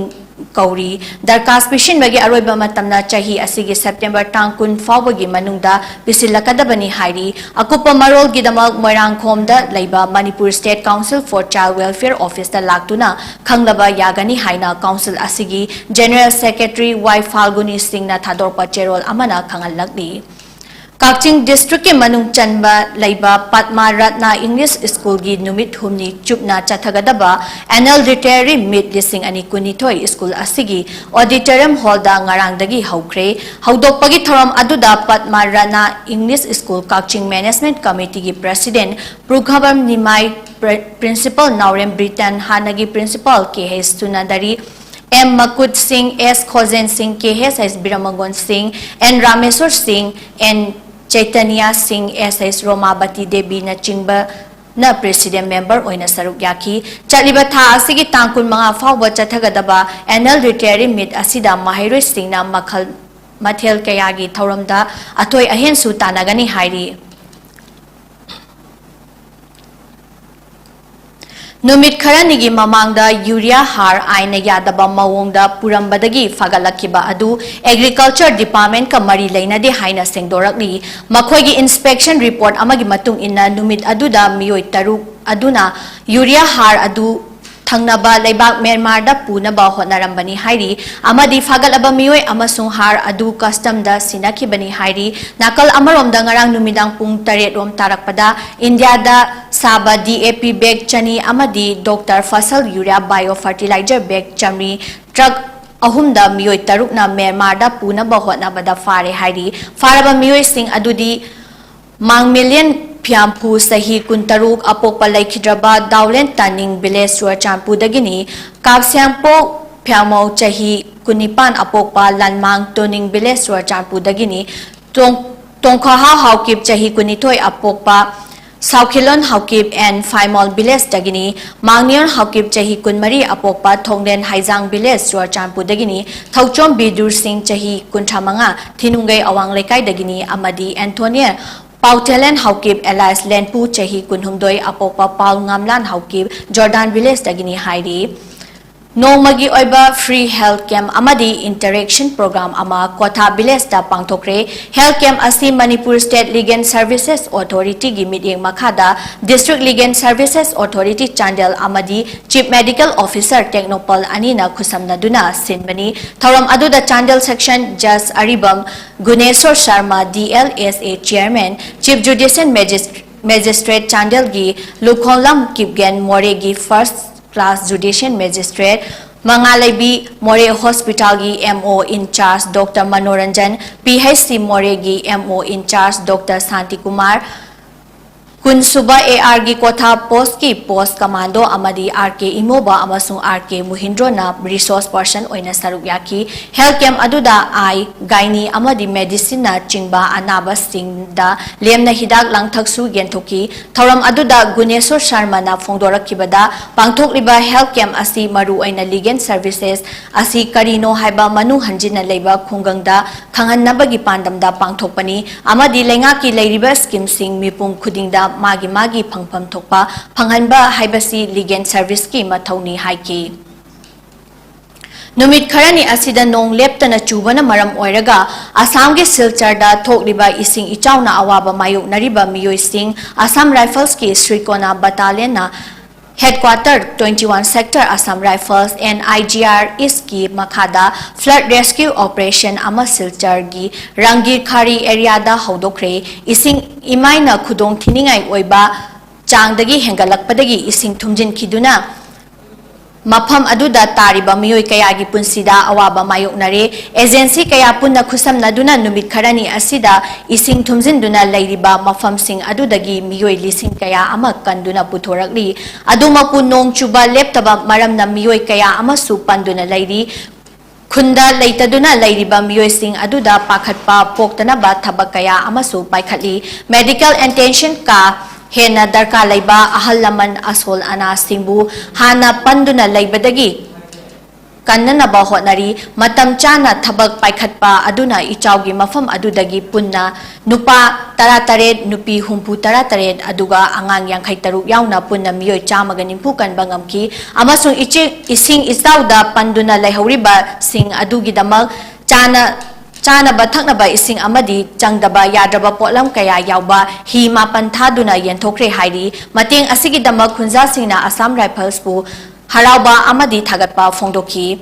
ꯀꯧꯔꯤ꯫ ꯗꯔꯀꯥꯁ ꯄꯤꯁꯤꯟꯕꯒꯤ ꯑꯔꯣꯏꯕ ꯃꯇꯝꯅ ꯆꯍꯤ ꯑꯁꯤꯒꯤ ꯁꯦꯞꯇꯦꯝꯕꯔ ꯇꯥꯡ ꯀꯨꯟ ꯐꯥꯎꯕꯒꯤ ꯃꯅꯨꯡꯗ ꯄꯤꯁꯤꯜꯂꯛꯀꯗꯕꯅꯤ ꯍꯥꯏꯔꯤ꯫ ꯑꯀꯨꯞꯄ ꯃꯔꯣꯜꯒꯤꯗꯃꯛ ꯃꯣꯏꯔꯥꯡꯈꯣꯝꯗ ꯂꯩꯕ Manipur State Council for Child Welfare Office ꯇ ꯂꯥꯛꯇꯨꯅ ꯈꯪꯂꯕ ꯌꯥꯒꯅꯤ ꯍꯥꯏꯅ council ꯑꯁꯤꯒꯤ General Secretary ꯋꯥꯏ ꯐꯥꯜꯒꯨꯅꯤ ꯁꯤꯡꯅ ꯊꯥꯗꯣꯔꯛꯄ ꯆꯦꯔꯣꯜ ꯑꯃꯅ ꯈꯪꯍꯜꯂꯛꯂꯤ꯫ ꯀꯛꯆꯤꯡ district ꯀꯤ ꯃꯅꯨꯡ ꯆꯟꯕ ꯂꯩꯕ ꯄꯗꯃ ꯔꯠꯅ English School ꯒꯤ ꯅꯨꯃꯤꯠ ꯍꯨꯝꯅꯤ ꯆꯨꯞꯅ ꯆꯠꯊꯒꯗꯕ Annual Literary Meet ꯂꯤꯁꯤꯡ ꯑꯅꯤ ꯀꯨꯟꯅꯤꯊꯣꯏ school ꯑꯁꯤꯒꯤ auditorium hall ꯗ ꯉꯔꯥꯡꯗꯒꯤ ꯍꯧꯈ꯭ꯔꯦ꯫ ꯍꯧꯗꯣꯛꯄꯒꯤ ꯊꯧꯔꯝ ꯑꯗꯨꯗ ꯄꯗꯃ ꯔꯠꯅ English School ꯀꯛꯆꯤꯡ Management Committee ꯒꯤ President ꯄ꯭ꯔꯨꯈꯕꯝ ꯅꯤꯃꯥꯏ, Pre-, Principal ꯅꯥꯎꯔꯦꯝ ꯕ꯭ꯔꯤꯇꯟ, ꯍꯥꯟꯅꯒꯤ Principal ꯀꯦ ꯑꯩꯆ ꯁꯨꯅꯟꯗꯔꯤ, ꯑꯦꯝ ꯃꯀꯨꯠ ꯁꯤꯡ, ꯑꯦꯁ ꯈꯣꯖꯦꯟ ꯁꯤꯡ, ꯀꯦ ꯑꯦꯁ ꯑꯦꯁ ꯕꯤꯔꯃꯒꯣꯟ ꯁꯤꯡ, ꯑꯦꯟ ꯔꯥꯃꯦꯁꯣꯔ ꯁꯤꯡ, ꯑꯦꯟ ꯆꯩꯇꯟꯌꯥ ꯁꯤꯡ, ꯑꯦꯁ ꯑꯦꯁ ꯔꯣꯃꯥꯕꯇꯤ ꯗꯦꯕꯤꯅꯆꯤꯡꯕ ꯅ president member ꯑꯣꯏꯅ ꯁꯔꯨꯛ ꯌꯥꯈꯤ꯫ ꯆꯠꯂꯤꯕ ꯊꯥ ꯑꯁꯤꯒꯤ ꯇꯥꯡ ꯀꯨꯟꯃꯉꯥ ꯐꯥꯎꯕ ꯆꯠꯊꯒꯗꯕ annual literary meet ꯑꯁꯤꯗ ꯃꯍꯩꯔꯣꯏꯁꯤꯡꯅ ꯃꯈꯜ ꯃꯊꯦꯜ ꯀꯌꯥꯒꯤ ꯊꯧꯔꯝꯗ ꯑꯊꯣꯏ ꯑꯍꯦꯟꯁꯨ ꯇꯥꯟꯅꯒꯅꯤ ꯍꯥꯏꯔꯤ꯫ ꯅꯨꯃꯤꯠ ꯈꯔꯅꯤꯒꯤ ꯃꯃꯥꯡꯗ ꯌꯨꯔꯤꯌꯥ ꯍꯥꯔ ꯑꯥꯏꯟꯅ ꯌꯥꯗꯕ ꯃꯑꯣꯡꯗ ꯄꯨꯔꯝꯕꯗꯒꯤ ꯐꯒꯠꯂꯛꯈꯤꯕ ꯑꯗꯨ Agriculture Departmentꯀ ꯃꯔꯤ ꯂꯩꯅꯗꯦ ꯍꯥꯏꯅ ꯁꯦꯡꯗꯣꯔꯛꯂꯤ꯫ ꯃꯈꯣꯏꯒꯤ inspection report ꯑꯃꯒꯤ ꯃꯇꯨꯡ ꯏꯟꯅ, ꯅꯨꯃꯤꯠ ꯑꯗꯨꯗ ꯃꯤꯑꯣꯏ ꯇꯔꯨꯛ ꯑꯗꯨꯅ ꯌꯨꯔꯤꯌꯥ ꯍꯥꯔ ꯑꯗꯨ ꯊꯪꯅꯕ ꯂꯩꯕꯥꯛ ꯃ꯭ꯌꯥꯟꯃꯥꯔꯗ ꯄꯨꯅꯕ ꯍꯣꯠꯅꯔꯝꯕꯅꯤ ꯍꯥꯏꯔꯤ ꯑꯃꯗꯤ ꯐꯥꯒꯠꯂꯕ ꯃꯤꯑꯣꯏ ꯑꯃꯁꯨꯡ ꯍꯥꯔ ꯑꯗꯨ customs ꯗ ꯁꯤꯟꯅꯈꯤꯕꯅꯤ ꯍꯥꯏꯔꯤ꯫ ꯅꯥꯀꯜ ꯑꯃꯔꯣꯝꯗ, ꯉꯔꯥꯡ ꯅꯨꯃꯤꯗꯥꯡ ꯄꯨꯡ ꯇꯔꯦꯠ ꯔꯣꯝ ꯇꯥꯔꯛꯄꯗ ꯏꯟꯗꯤꯌꯥꯗ ꯁꯥꯕ D A P bag ꯆꯅꯤ ꯑꯃꯗꯤ Doctor Fasal Urea Bio Fertilizer bag ꯆꯥꯃꯔꯤ truck ꯑꯍꯨꯝꯗ ꯃꯤꯑꯣꯏ ꯇꯔꯨꯛꯅ ꯃ꯭ꯌꯥꯟꯃꯥꯔꯗ ꯄꯨꯅꯕ ꯍꯣꯠꯅꯕꯗ ꯐꯥꯔꯦ ꯍꯥꯏꯔꯤ꯫ ꯐꯥꯔꯕ ꯃꯤꯑꯣꯏꯁꯤꯡ ꯑꯗꯨꯗꯤ ꯃꯥꯡꯃꯤꯂꯤꯌꯟ ꯐꯤꯌꯥꯝꯐꯨ, ꯆꯍꯤ ꯀꯨꯟꯇꯔꯨꯛ, ꯑꯄꯣꯛꯄ ꯂꯩꯈꯤꯗ꯭ꯔꯕ ꯗꯥꯎꯂꯦꯟ ꯇꯥꯅꯤꯡ village ꯆꯨꯔꯆꯥꯟꯄꯨꯔꯗꯒꯤꯅꯤ꯫ ꯀꯥꯞꯁꯤꯌꯥꯡꯄꯣꯛ ꯐꯤꯌꯥꯃꯧ, ꯆꯍꯤ ꯀꯨꯟꯅꯤꯄꯥꯟ, ꯑꯄꯣꯛꯄ ꯂꯥꯟꯃꯥꯡ ꯇꯣꯅꯤꯡ village ꯆꯨꯔꯆꯥꯟꯄꯨꯔꯗꯒꯤꯅꯤ꯫ ꯇꯣꯡ-, ꯇꯣꯡꯈꯍꯥ ꯍꯥꯎꯀꯤꯞ, ꯆꯍꯤ ꯀꯨꯟꯅꯤꯊꯣꯏ, ꯑꯄꯣꯛꯄ ꯁꯥꯎꯈꯤꯂꯣꯟ ꯍꯥꯎꯀꯤꯞ and ꯐꯥꯏꯃꯣꯜ village ꯇꯒꯤꯅꯤ꯫ ꯃꯥꯡꯅꯤꯌꯣꯟ ꯍꯥꯎꯀꯤꯞ, ꯆꯍꯤ ꯀꯨꯟꯃꯔꯤ, ꯑꯄꯣꯛꯄ ꯊꯣꯡꯂꯦꯟ ꯍꯥꯏꯖꯥꯡ village ꯆꯨꯔꯆꯥꯟꯄꯨꯔꯗꯒꯤꯅꯤ꯫ ꯊꯧꯆꯣꯝ ꯕꯤꯗꯨꯔ ꯁꯤꯡ, ꯆꯍꯤ ꯀꯨꯟꯊ꯭ꯔꯥ ꯃꯉꯥ, ꯊꯤꯅꯨꯡꯒꯩ ꯑꯋꯥꯡ ꯂꯩꯀꯥꯏꯗꯒꯤꯅꯤ ꯑꯃꯗꯤ ꯑꯦꯟꯊꯣꯅꯤꯌ ꯄꯥꯎꯊꯦꯂꯦꯟ ꯍꯥꯎꯀꯤꯞ alias ꯂꯦꯟꯄꯨ, ꯆꯍꯤ ꯀꯨꯟꯍꯨꯝꯗꯣꯏ, ꯑꯄꯣꯛꯄ ꯄꯥꯎ ꯉꯥꯝꯂꯥꯟ ꯍꯥꯎꯀꯤꯞ ꯖꯣꯔꯗꯥꯟ village ꯇꯒꯤꯅꯤ ꯍꯥꯏꯔꯤ꯫ ꯅꯣꯡꯃꯒꯤ ꯑꯣꯏꯕ free health camp ꯑꯃꯗꯤ interaction program ꯑꯃ ꯀ꯭ꯋꯥꯊꯥ village ꯇ ꯄꯥꯡꯊꯣꯛꯈ꯭ꯔꯦ꯫ Health camp ꯑꯁꯤ Manipur State Legal Services Authority ꯒꯤ ꯃꯤꯠꯌꯦꯡ ꯃꯈꯥꯗ District Legal Services Authority Chandel ꯑꯃꯗꯤ Chief Medical Officer ꯇꯦꯡꯅꯧꯄꯜ ꯑꯅꯤꯅ ꯈꯨꯠꯁꯝꯅꯗꯨꯅ ꯁꯤꯟꯕꯅꯤ꯫ ꯊꯧꯔꯝ ꯑꯗꯨꯗ Chandel section judge Aribam Guneshor Sharma, D L S A chairman, Chief Judicial Magis-, Magistrate ꯆꯥꯟꯗꯦꯜꯒꯤ ꯂꯨꯈꯣꯡꯂꯝ ꯀꯤꯞꯒꯦꯟ, ꯃꯣꯔꯦꯒꯤ first class judicial magistrate, ꯃꯉꯥꯂꯩꯕꯤ ꯃꯣꯔꯦ hospital ꯒꯤ M O in charge Doctor Manoranjan, P H C ꯃꯣꯔꯦꯒꯤ M O in charge Doctor Shantikumar, ꯀꯨꯟꯁꯨꯕ A ꯑꯥꯔꯒꯤ ꯀꯣꯊꯥ ꯄꯣꯁꯀꯤ post commando ꯑꯃꯗꯤ R K Imoba ꯑꯃꯁꯨꯡ ꯑꯥꯔ ꯀꯦ ꯃꯨꯍꯤꯟꯗ꯭ꯔꯣꯅ ꯔꯤꯁꯣꯔꯁ ꯄꯔꯁꯟ ꯑꯣꯏꯅ ꯁꯔꯨꯛ ꯌꯥꯈꯤ꯫ ꯍꯦꯜꯊ ꯀꯦꯝꯞ ꯑꯗꯨꯗ ꯑꯥꯏ, ꯒꯥꯏꯅꯤ ꯑꯃꯗꯤ ꯃꯦꯗꯤꯁꯤꯟꯅ ꯆꯤꯡꯕ ꯑꯅꯥꯕꯁꯤꯡꯗ ꯂꯦꯝꯅ ꯍꯤꯗꯥꯛ ꯂꯥꯡꯊꯛꯁꯨ ꯌꯦꯟꯊꯣꯛꯈꯤ꯫ ꯊꯧꯔꯝ ꯑꯗꯨꯗ ꯒꯨꯅꯦꯁꯣꯔ ꯁꯔꯃꯅ ꯐꯣꯡꯗꯣꯔꯛꯈꯤꯕꯗ, ꯄꯥꯡꯊꯣꯛꯂꯤꯕ ꯍꯦꯜꯊ ꯀꯦꯝꯞ ꯑꯁꯤ ꯃꯔꯨ ꯑꯣꯏꯅ ꯂꯤꯒꯦꯜ ꯁꯔꯚꯤꯁꯦꯁ ꯑꯁꯤ ꯀꯔꯤꯅꯣ ꯍꯥꯏꯕ ꯃꯅꯨꯡ ꯍꯟꯖꯤꯟꯅ ꯂꯩꯕ ꯈꯨꯡꯒꯪꯗ ꯈꯪꯍꯟꯅꯕꯒꯤ ꯄꯥꯟꯗꯝꯗ ꯄꯥꯡꯊꯣꯛꯄꯅꯤ ꯑꯃꯗꯤ ꯂꯩꯉꯥꯛꯀꯤ ꯂꯩꯔꯤꯕ ꯁ꯭ꯀꯤꯝꯁꯤꯡ ꯃꯤꯄꯨꯝ ꯈꯨꯗꯤꯡꯗ ꯃꯥꯒꯤ ꯃꯥꯒꯤ ꯐꯪꯐꯝ ꯊꯣꯛꯄ ꯐꯪꯍꯟꯕ ꯍꯥꯏꯕꯁꯤ ꯂꯤꯒꯦꯜ ꯁꯔꯚꯤꯁꯀꯤ ꯃꯊꯧꯅꯤ ꯍꯥꯏꯈꯤ꯫ ꯅꯨꯃꯤꯠ ꯈꯔꯅꯤ ꯑꯁꯤꯗ ꯅꯣꯡ ꯂꯦꯞꯇꯅ ꯆꯨꯕꯅ ꯃꯔꯝ ꯑꯣꯏꯔꯒ ꯑꯁꯥꯝꯒꯤ ꯁꯤꯜꯆꯔꯗ ꯊꯣꯛꯂꯤꯕ ꯏꯁꯤꯡ ꯏꯆꯥꯎꯅ ꯑꯋꯥꯕ ꯃꯥꯌꯣꯛꯅꯔꯤꯕ ꯃꯤꯑꯣꯏꯁꯤꯡ ꯑꯁꯥꯝ ꯔꯥꯏꯐꯜꯁꯀꯤ ꯁ꯭ꯔꯤꯀꯣꯅꯥ ꯕꯇꯥꯂꯤꯌꯟꯅ headquarter twenty one sector Assam Rifles and I G R East ꯀꯤ ꯃꯈꯥꯗ flood rescue operation ꯑꯃ ꯁꯤꯜꯆꯔꯒꯤ ꯔꯪꯒꯤꯔ ꯈꯥꯔꯤ ꯑꯦꯔꯤꯌꯥꯗ ꯍꯧꯗꯣꯛꯈ꯭ꯔꯦ꯫ ꯏꯁꯤꯡ ꯏꯃꯥꯏꯅ ꯈꯨꯗꯣꯡ ꯊꯤꯅꯤꯡꯉꯥꯏ ꯑꯣꯏꯕ ꯆꯥꯡꯗꯒꯤ ꯍꯦꯟꯒꯠꯂꯛꯄꯗꯒꯤ ꯏꯁꯤꯡ ꯊꯨꯝꯖꯤꯟꯈꯤꯗꯨꯅ ꯃꯐꯝ ꯑꯗꯨꯗ ꯇꯥꯔꯤꯕ ꯃꯤꯑꯣꯏ ꯀꯌꯥꯒꯤ ꯄꯨꯟꯁꯤꯗ ꯑꯋꯥꯕ ꯃꯥꯌꯣꯛꯅꯔꯦ꯫ ꯑꯦꯖꯦꯟꯁꯤ ꯀꯌꯥ ꯄꯨꯟꯅ ꯈꯨꯠꯁꯝꯅꯗꯨꯅ ꯅꯨꯃꯤꯠ ꯈꯔꯅꯤ ꯑꯁꯤꯗ ꯏꯁꯤꯡ ꯊꯨꯝꯖꯤꯟꯗꯨꯅ ꯂꯩꯔꯤꯕ ꯃꯐꯝꯁꯤꯡ ꯑꯗꯨꯗꯒꯤ ꯃꯤꯑꯣꯏ ꯂꯤꯁꯤꯡ ꯀꯌꯥ ꯑꯃ ꯀꯟꯗꯨꯅ ꯄꯨꯊꯣꯔꯛꯂꯤ꯫ ꯑꯗꯨꯃꯛꯄꯨ ꯅꯣꯡ ꯆꯨꯕ ꯂꯦꯞꯇꯕ ꯃꯔꯝꯅ ꯃꯤꯑꯣꯏ ꯀꯌꯥ ꯑꯃꯁꯨ ꯄꯟꯗꯨꯅ ꯂꯩꯔꯤ꯫ ꯈꯨꯟꯗ ꯂꯩꯇꯗꯨꯅ ꯂꯩꯔꯤꯕ ꯃꯤꯑꯣꯏꯁꯤꯡ ꯑꯗꯨꯗ ꯄꯥꯈꯠꯄ ꯄꯣꯛꯇꯅꯕ ꯊꯕꯛ ꯀꯌꯥ ꯑꯃꯁꯨ ꯄꯥꯏꯈꯠꯂꯤ꯫ Medical attention ꯀꯥ ꯍꯦꯟꯅ ꯗꯔꯀꯥꯔ ꯂꯩꯕ ꯑꯍꯜ ꯂꯃꯟ ꯑꯁꯣꯜ ꯑꯅꯥꯁꯤꯡꯕꯨ ꯍꯥꯟꯅ ꯄꯟꯗꯨꯅ ꯂꯩꯕꯗꯒꯤ ꯀꯟꯅꯅꯕ ꯍꯣꯠꯅꯔꯤ꯫ ꯃꯇꯝ ꯆꯥꯅ ꯊꯕꯛ ꯄꯥꯏꯈꯠꯄ ꯑꯗꯨꯅ ꯏꯆꯥꯎꯒꯤ ꯃꯐꯝ ꯑꯗꯨꯗꯒꯤ ꯄꯨꯟꯅ ꯅꯨꯄꯥ ꯇꯔꯥꯇꯔꯦꯠ, ꯅꯨꯄꯤ ꯍꯨꯝꯐꯨ ꯇꯔꯥꯇꯔꯦꯠ, ꯑꯗꯨꯒ ꯑꯉꯥꯡ ꯌꯥꯡꯈꯩ ꯇꯔꯨꯛ ꯌꯥꯎꯅ ꯄꯨꯟꯅ ꯃꯤꯑꯣꯏ ꯆꯥꯝꯃꯒ ꯅꯤꯐꯨ ꯀꯟꯕ ꯉꯝꯈꯤ ꯑꯃꯁꯨꯡ ꯏꯆꯤ-, ꯏꯁꯤꯡ ꯏꯆꯥꯎꯗ ꯄꯟꯗꯨꯅ ꯂꯩꯍꯧꯔꯤꯕꯁꯤꯡ ꯑꯗꯨꯒꯤꯗꯃꯛ ꯆꯥꯅ, ꯆꯥꯅꯕ ꯊꯛꯅꯕ ꯏꯁꯤꯡ ꯑꯃꯗꯤ ꯆꯪꯗꯕ ꯌꯥꯗ꯭ꯔꯕ ꯄꯣꯠꯂꯝ ꯀꯌꯥ ꯌꯥꯎꯕ ꯍꯤ ꯃꯥꯄꯟ ꯊꯥꯗꯨꯅ ꯌꯦꯟꯊꯣꯛꯈ꯭ꯔꯦ ꯍꯥꯏꯔꯤ꯫ ꯃꯇꯦꯡ ꯑꯁꯤꯒꯤꯗꯃꯛ ꯈꯨꯟꯖꯥꯁꯤꯡꯅ ꯑꯁꯥꯝ ꯔꯥꯏꯐꯜꯁꯄꯨ ꯍꯔꯥꯎꯕ ꯑꯃꯗꯤ ꯊꯥꯒꯠꯄ ꯐꯣꯡꯗꯣꯛꯈꯤ꯫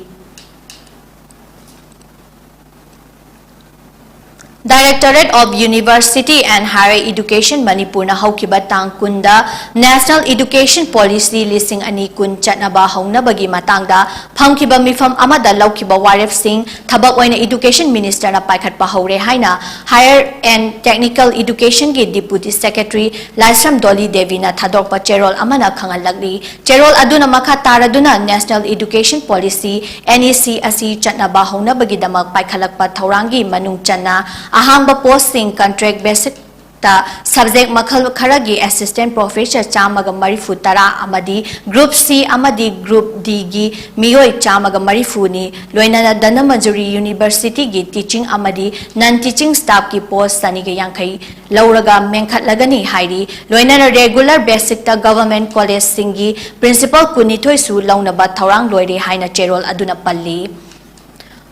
Directorate of University and Higher Education ꯃꯅꯤꯄꯨꯔꯅ ꯍꯧꯈꯤꯕ ꯇꯥꯡ ꯀꯨꯟꯗ National Education Policy ꯂꯤꯁꯤꯡ ꯑꯅꯤ ꯀꯨꯟ ꯆꯠꯅꯕ ꯍꯧꯅꯕꯒꯤ ꯃꯇꯥꯡꯗ ꯐꯝꯈꯤꯕ ꯃꯤꯐꯝ ꯑꯃꯗ ꯂꯧꯈꯤꯕ ꯋꯥꯔꯦꯞꯁꯤꯡ ꯊꯕꯛ ꯑꯣꯏꯅ Education Ministerꯅ ꯄꯥꯏꯈꯠꯄ ꯍꯧꯔꯦ ꯍꯥꯏꯅ Higher and Technical Educationꯒꯤ Deputy Secretary ꯂꯥꯏꯁ꯭ꯔꯝ ꯗꯣꯂꯤ ꯗꯦꯕꯤꯅ ꯊꯥꯗꯣꯔꯛꯄ ꯆꯦꯔꯣꯜ ꯑꯃꯅ ꯈꯪꯍꯜꯂꯛꯂꯤ꯫ ꯆꯦꯔꯣꯜ ꯑꯗꯨꯅ ꯃꯈꯥ ꯇꯥꯔꯗꯨꯅ National Education Policy, NEC ꯑꯁꯤ ꯆꯠꯅꯕ ꯍꯧꯅꯕꯒꯤꯗꯃꯛ ꯄꯥꯏꯈꯠꯂꯛꯄ ꯊꯧꯔꯥꯡꯒꯤ ꯃꯅꯨꯡ ꯆꯟꯅ ꯑꯍꯥꯡꯕ ꯄꯣꯁꯁꯤꯡ contract basicꯇ subject ꯃꯈꯜ ꯈꯔꯒꯤ assistant professor ꯆꯥꯝꯃꯒ ꯃꯔꯤꯐꯨ ꯇꯔꯥ ꯑꯃꯗꯤ Group C ꯑꯃꯗꯤ Group Dꯒꯤ ꯃꯤꯑꯣꯏ ꯆꯥꯝꯃꯒ ꯃꯔꯤꯐꯨꯅꯤ, ꯂꯣꯏꯅꯅ ꯙꯅꯃꯟꯖꯨꯔꯤ Universityꯒꯤ teaching ꯑꯃꯗꯤ non teaching staffꯀꯤ post ꯆꯅꯤꯒ ꯌꯥꯡꯈꯩ ꯂꯧꯔꯒ ꯃꯦꯟꯈꯠꯂꯒꯅꯤ ꯍꯥꯏꯔꯤ꯫ ꯂꯣꯏꯅꯅ regular basicꯇ government collegeꯁꯤꯡꯒꯤ principal ꯀꯨꯟꯅꯤꯊꯣꯏꯁꯨ ꯂꯧꯅꯕ ꯊꯧꯔꯥꯡ ꯂꯣꯏꯔꯦ ꯍꯥꯏꯅ ꯆꯦꯔꯣꯜ ꯑꯗꯨꯅ ꯄꯜꯂꯤ꯫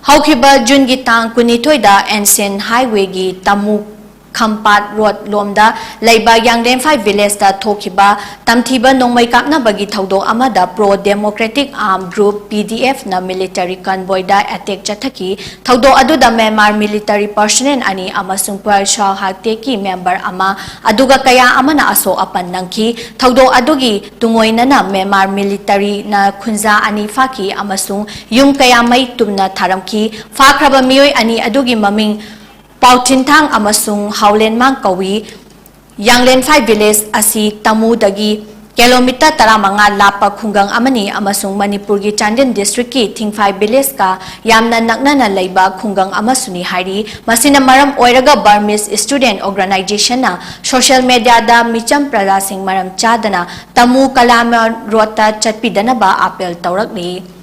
ꯍꯧꯈꯤꯕ ꯖꯨꯟꯒꯤ ꯇꯥꯡ ꯀꯨꯟꯅꯤꯊꯣꯏꯗ Ancient Highwayꯒꯤ ꯇꯃꯨ ꯈꯝꯄꯥꯠ ꯔꯣꯗ ꯂꯣꯝꯗ ꯂꯩꯕ ꯌꯥꯡꯂꯦꯟꯐꯥꯏ ꯚꯤꯂꯦꯖꯇ ꯊꯣꯛꯈꯤꯕ ꯇꯝꯊꯤꯕ ꯅꯣꯡꯃꯩ ꯀꯥꯞꯅꯕꯒꯤ ꯊꯧꯗꯣꯛ ꯑꯃꯗ Pro Democratic Armed Group, PDFꯅ military convoyꯗ attack ꯆꯠꯊꯈꯤ꯫ ꯊꯧꯗꯣꯛ ꯑꯗꯨꯗ ꯃ꯭ꯌꯥꯟꯃꯥꯔ military personnel ꯑꯅꯤ ꯑꯃꯁꯨꯡ ꯄ꯭ꯔ ꯁꯥ ꯍꯥꯛꯇꯦꯛꯀꯤ member ꯑꯃ, ꯑꯗꯨꯒ ꯀꯌꯥ ꯑꯃꯅ ꯑꯁꯣꯛ ꯑꯄꯟ ꯅꯪꯈꯤ꯫ ꯊꯧꯗꯣꯛ ꯑꯗꯨꯒꯤ ꯇꯨꯡꯑꯣꯏꯅꯅ ꯃ꯭ꯌꯥꯟꯃꯥꯔ militaryꯅ ꯈꯨꯟꯖꯥ ꯑꯅꯤ ꯐꯥꯈꯤ ꯑꯃꯁꯨꯡ ꯌꯨꯝ ꯀꯌꯥ ꯃꯩ ꯇꯨꯝꯅ ꯊꯥꯔꯝꯈꯤ꯫ ꯐꯥꯈ꯭ꯔꯕ ꯃꯤꯑꯣꯏ ꯑꯅꯤ ꯑꯗꯨꯒꯤ ꯃꯃꯤꯡ ꯄꯥꯎꯊꯤꯟꯊꯥꯡ ꯑꯃꯁꯨꯡ ꯍꯥꯎꯂꯦꯟꯃꯥꯡ ꯀꯧꯏ꯫ ꯌꯥꯡꯂꯦꯟꯐꯥꯏ village ꯑꯁꯤ ꯇꯃꯨꯗꯒꯤ kilometre ꯇꯔꯥꯃꯉꯥ ꯂꯥꯞꯄ ꯈꯨꯡꯒꯪ ꯑꯃꯅꯤ ꯑꯃꯁꯨꯡ ꯃꯅꯤꯄꯨꯔꯒꯤ ꯆꯥꯟꯗꯦꯜ districtꯀꯤ ꯊꯤꯡꯐꯥꯏ villageꯀ ꯌꯥꯝꯅ ꯅꯛꯅꯅ ꯂꯩꯕ ꯈꯨꯡꯒꯪ ꯑꯃꯁꯨꯅꯤ ꯍꯥꯏꯔꯤ꯫ ꯃꯁꯤꯅ ꯃꯔꯝ ꯑꯣꯏꯔꯒ Burmese Student Organizationꯅ social mediaꯗ ꯃꯤꯆꯝ ꯄ꯭ꯔꯖꯥꯁꯤꯡ ꯃꯔꯝ ꯆꯥꯗꯅ ꯇꯃꯨ ꯀꯂꯥꯃ ꯔꯣꯗꯇ ꯆꯠꯄꯤꯗꯅꯕ appeal ꯇꯧꯔꯛꯂꯤ꯫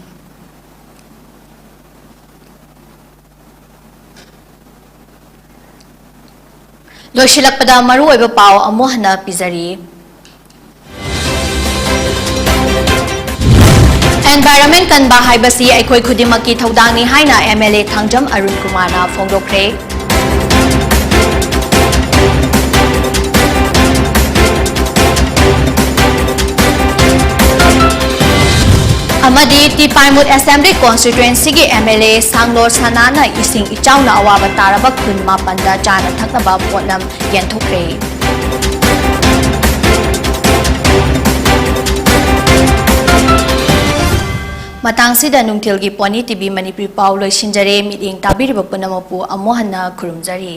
ꯂꯣꯏꯁꯤꯜꯂꯛꯄꯗ ꯃꯔꯨꯑꯣꯏꯕ ꯄꯥꯎ ꯑꯃꯨꯛ ꯍꯟꯅ ꯄꯤꯖꯔꯤ꯫ Environment ꯀꯟꯕ ꯍꯥꯏꯕꯁꯤ ꯑꯩꯈꯣꯏ ꯈꯨꯗꯤꯡꯃꯛꯀꯤ ꯊꯧꯗꯥꯡꯅꯤ ꯍꯥꯏꯅ MLA ꯊꯥꯡꯖꯝ ꯑꯔꯨꯟ ꯀꯨꯃꯥꯔꯅ ꯐꯣꯡꯗꯣꯛꯈ꯭ꯔꯦ꯫ ꯑꯃ ꯑꯃꯗꯤ ꯇꯤ ꯄꯥꯏꯃꯨꯠ ꯑꯦꯁꯦꯝꯕ꯭ꯂꯤ ꯀꯣꯟꯁꯇꯤꯇ꯭ꯋꯦꯟꯁꯤꯒꯤ ꯑꯦꯝ ꯑꯦꯜ ꯑꯦ ꯁꯥꯡꯂꯣꯔ ꯁꯅꯥꯅ ꯏꯁꯤꯡ ꯏꯆꯥꯎꯅ ꯑꯋꯥꯕ ꯇꯥꯔꯕ ꯈꯨꯟ ꯃꯥꯄꯟꯗ ꯆꯥꯅ ꯊꯛꯅꯕ ꯄꯣꯠꯂꯝ ꯌꯦꯟꯊꯣꯛꯈ꯭ꯔꯦ꯫ ꯃꯇꯥꯡꯁꯤꯗ ꯅꯨꯡꯊꯤꯜꯒꯤ ꯄꯣꯅꯤ ꯇꯤ ꯚꯤ ꯃꯅꯤꯄꯨꯔꯤ ꯄꯥꯎ ꯂꯣꯏꯁꯤꯟꯖꯔꯦ꯫ ꯃꯤꯠꯌꯦꯡ ꯇꯥꯕꯤꯔꯤꯕ ꯄꯨꯝꯅꯃꯛꯄꯨ ꯑꯃꯨꯛ ꯍꯟꯅ ꯈꯨꯔꯨꯝꯖꯔꯤ꯫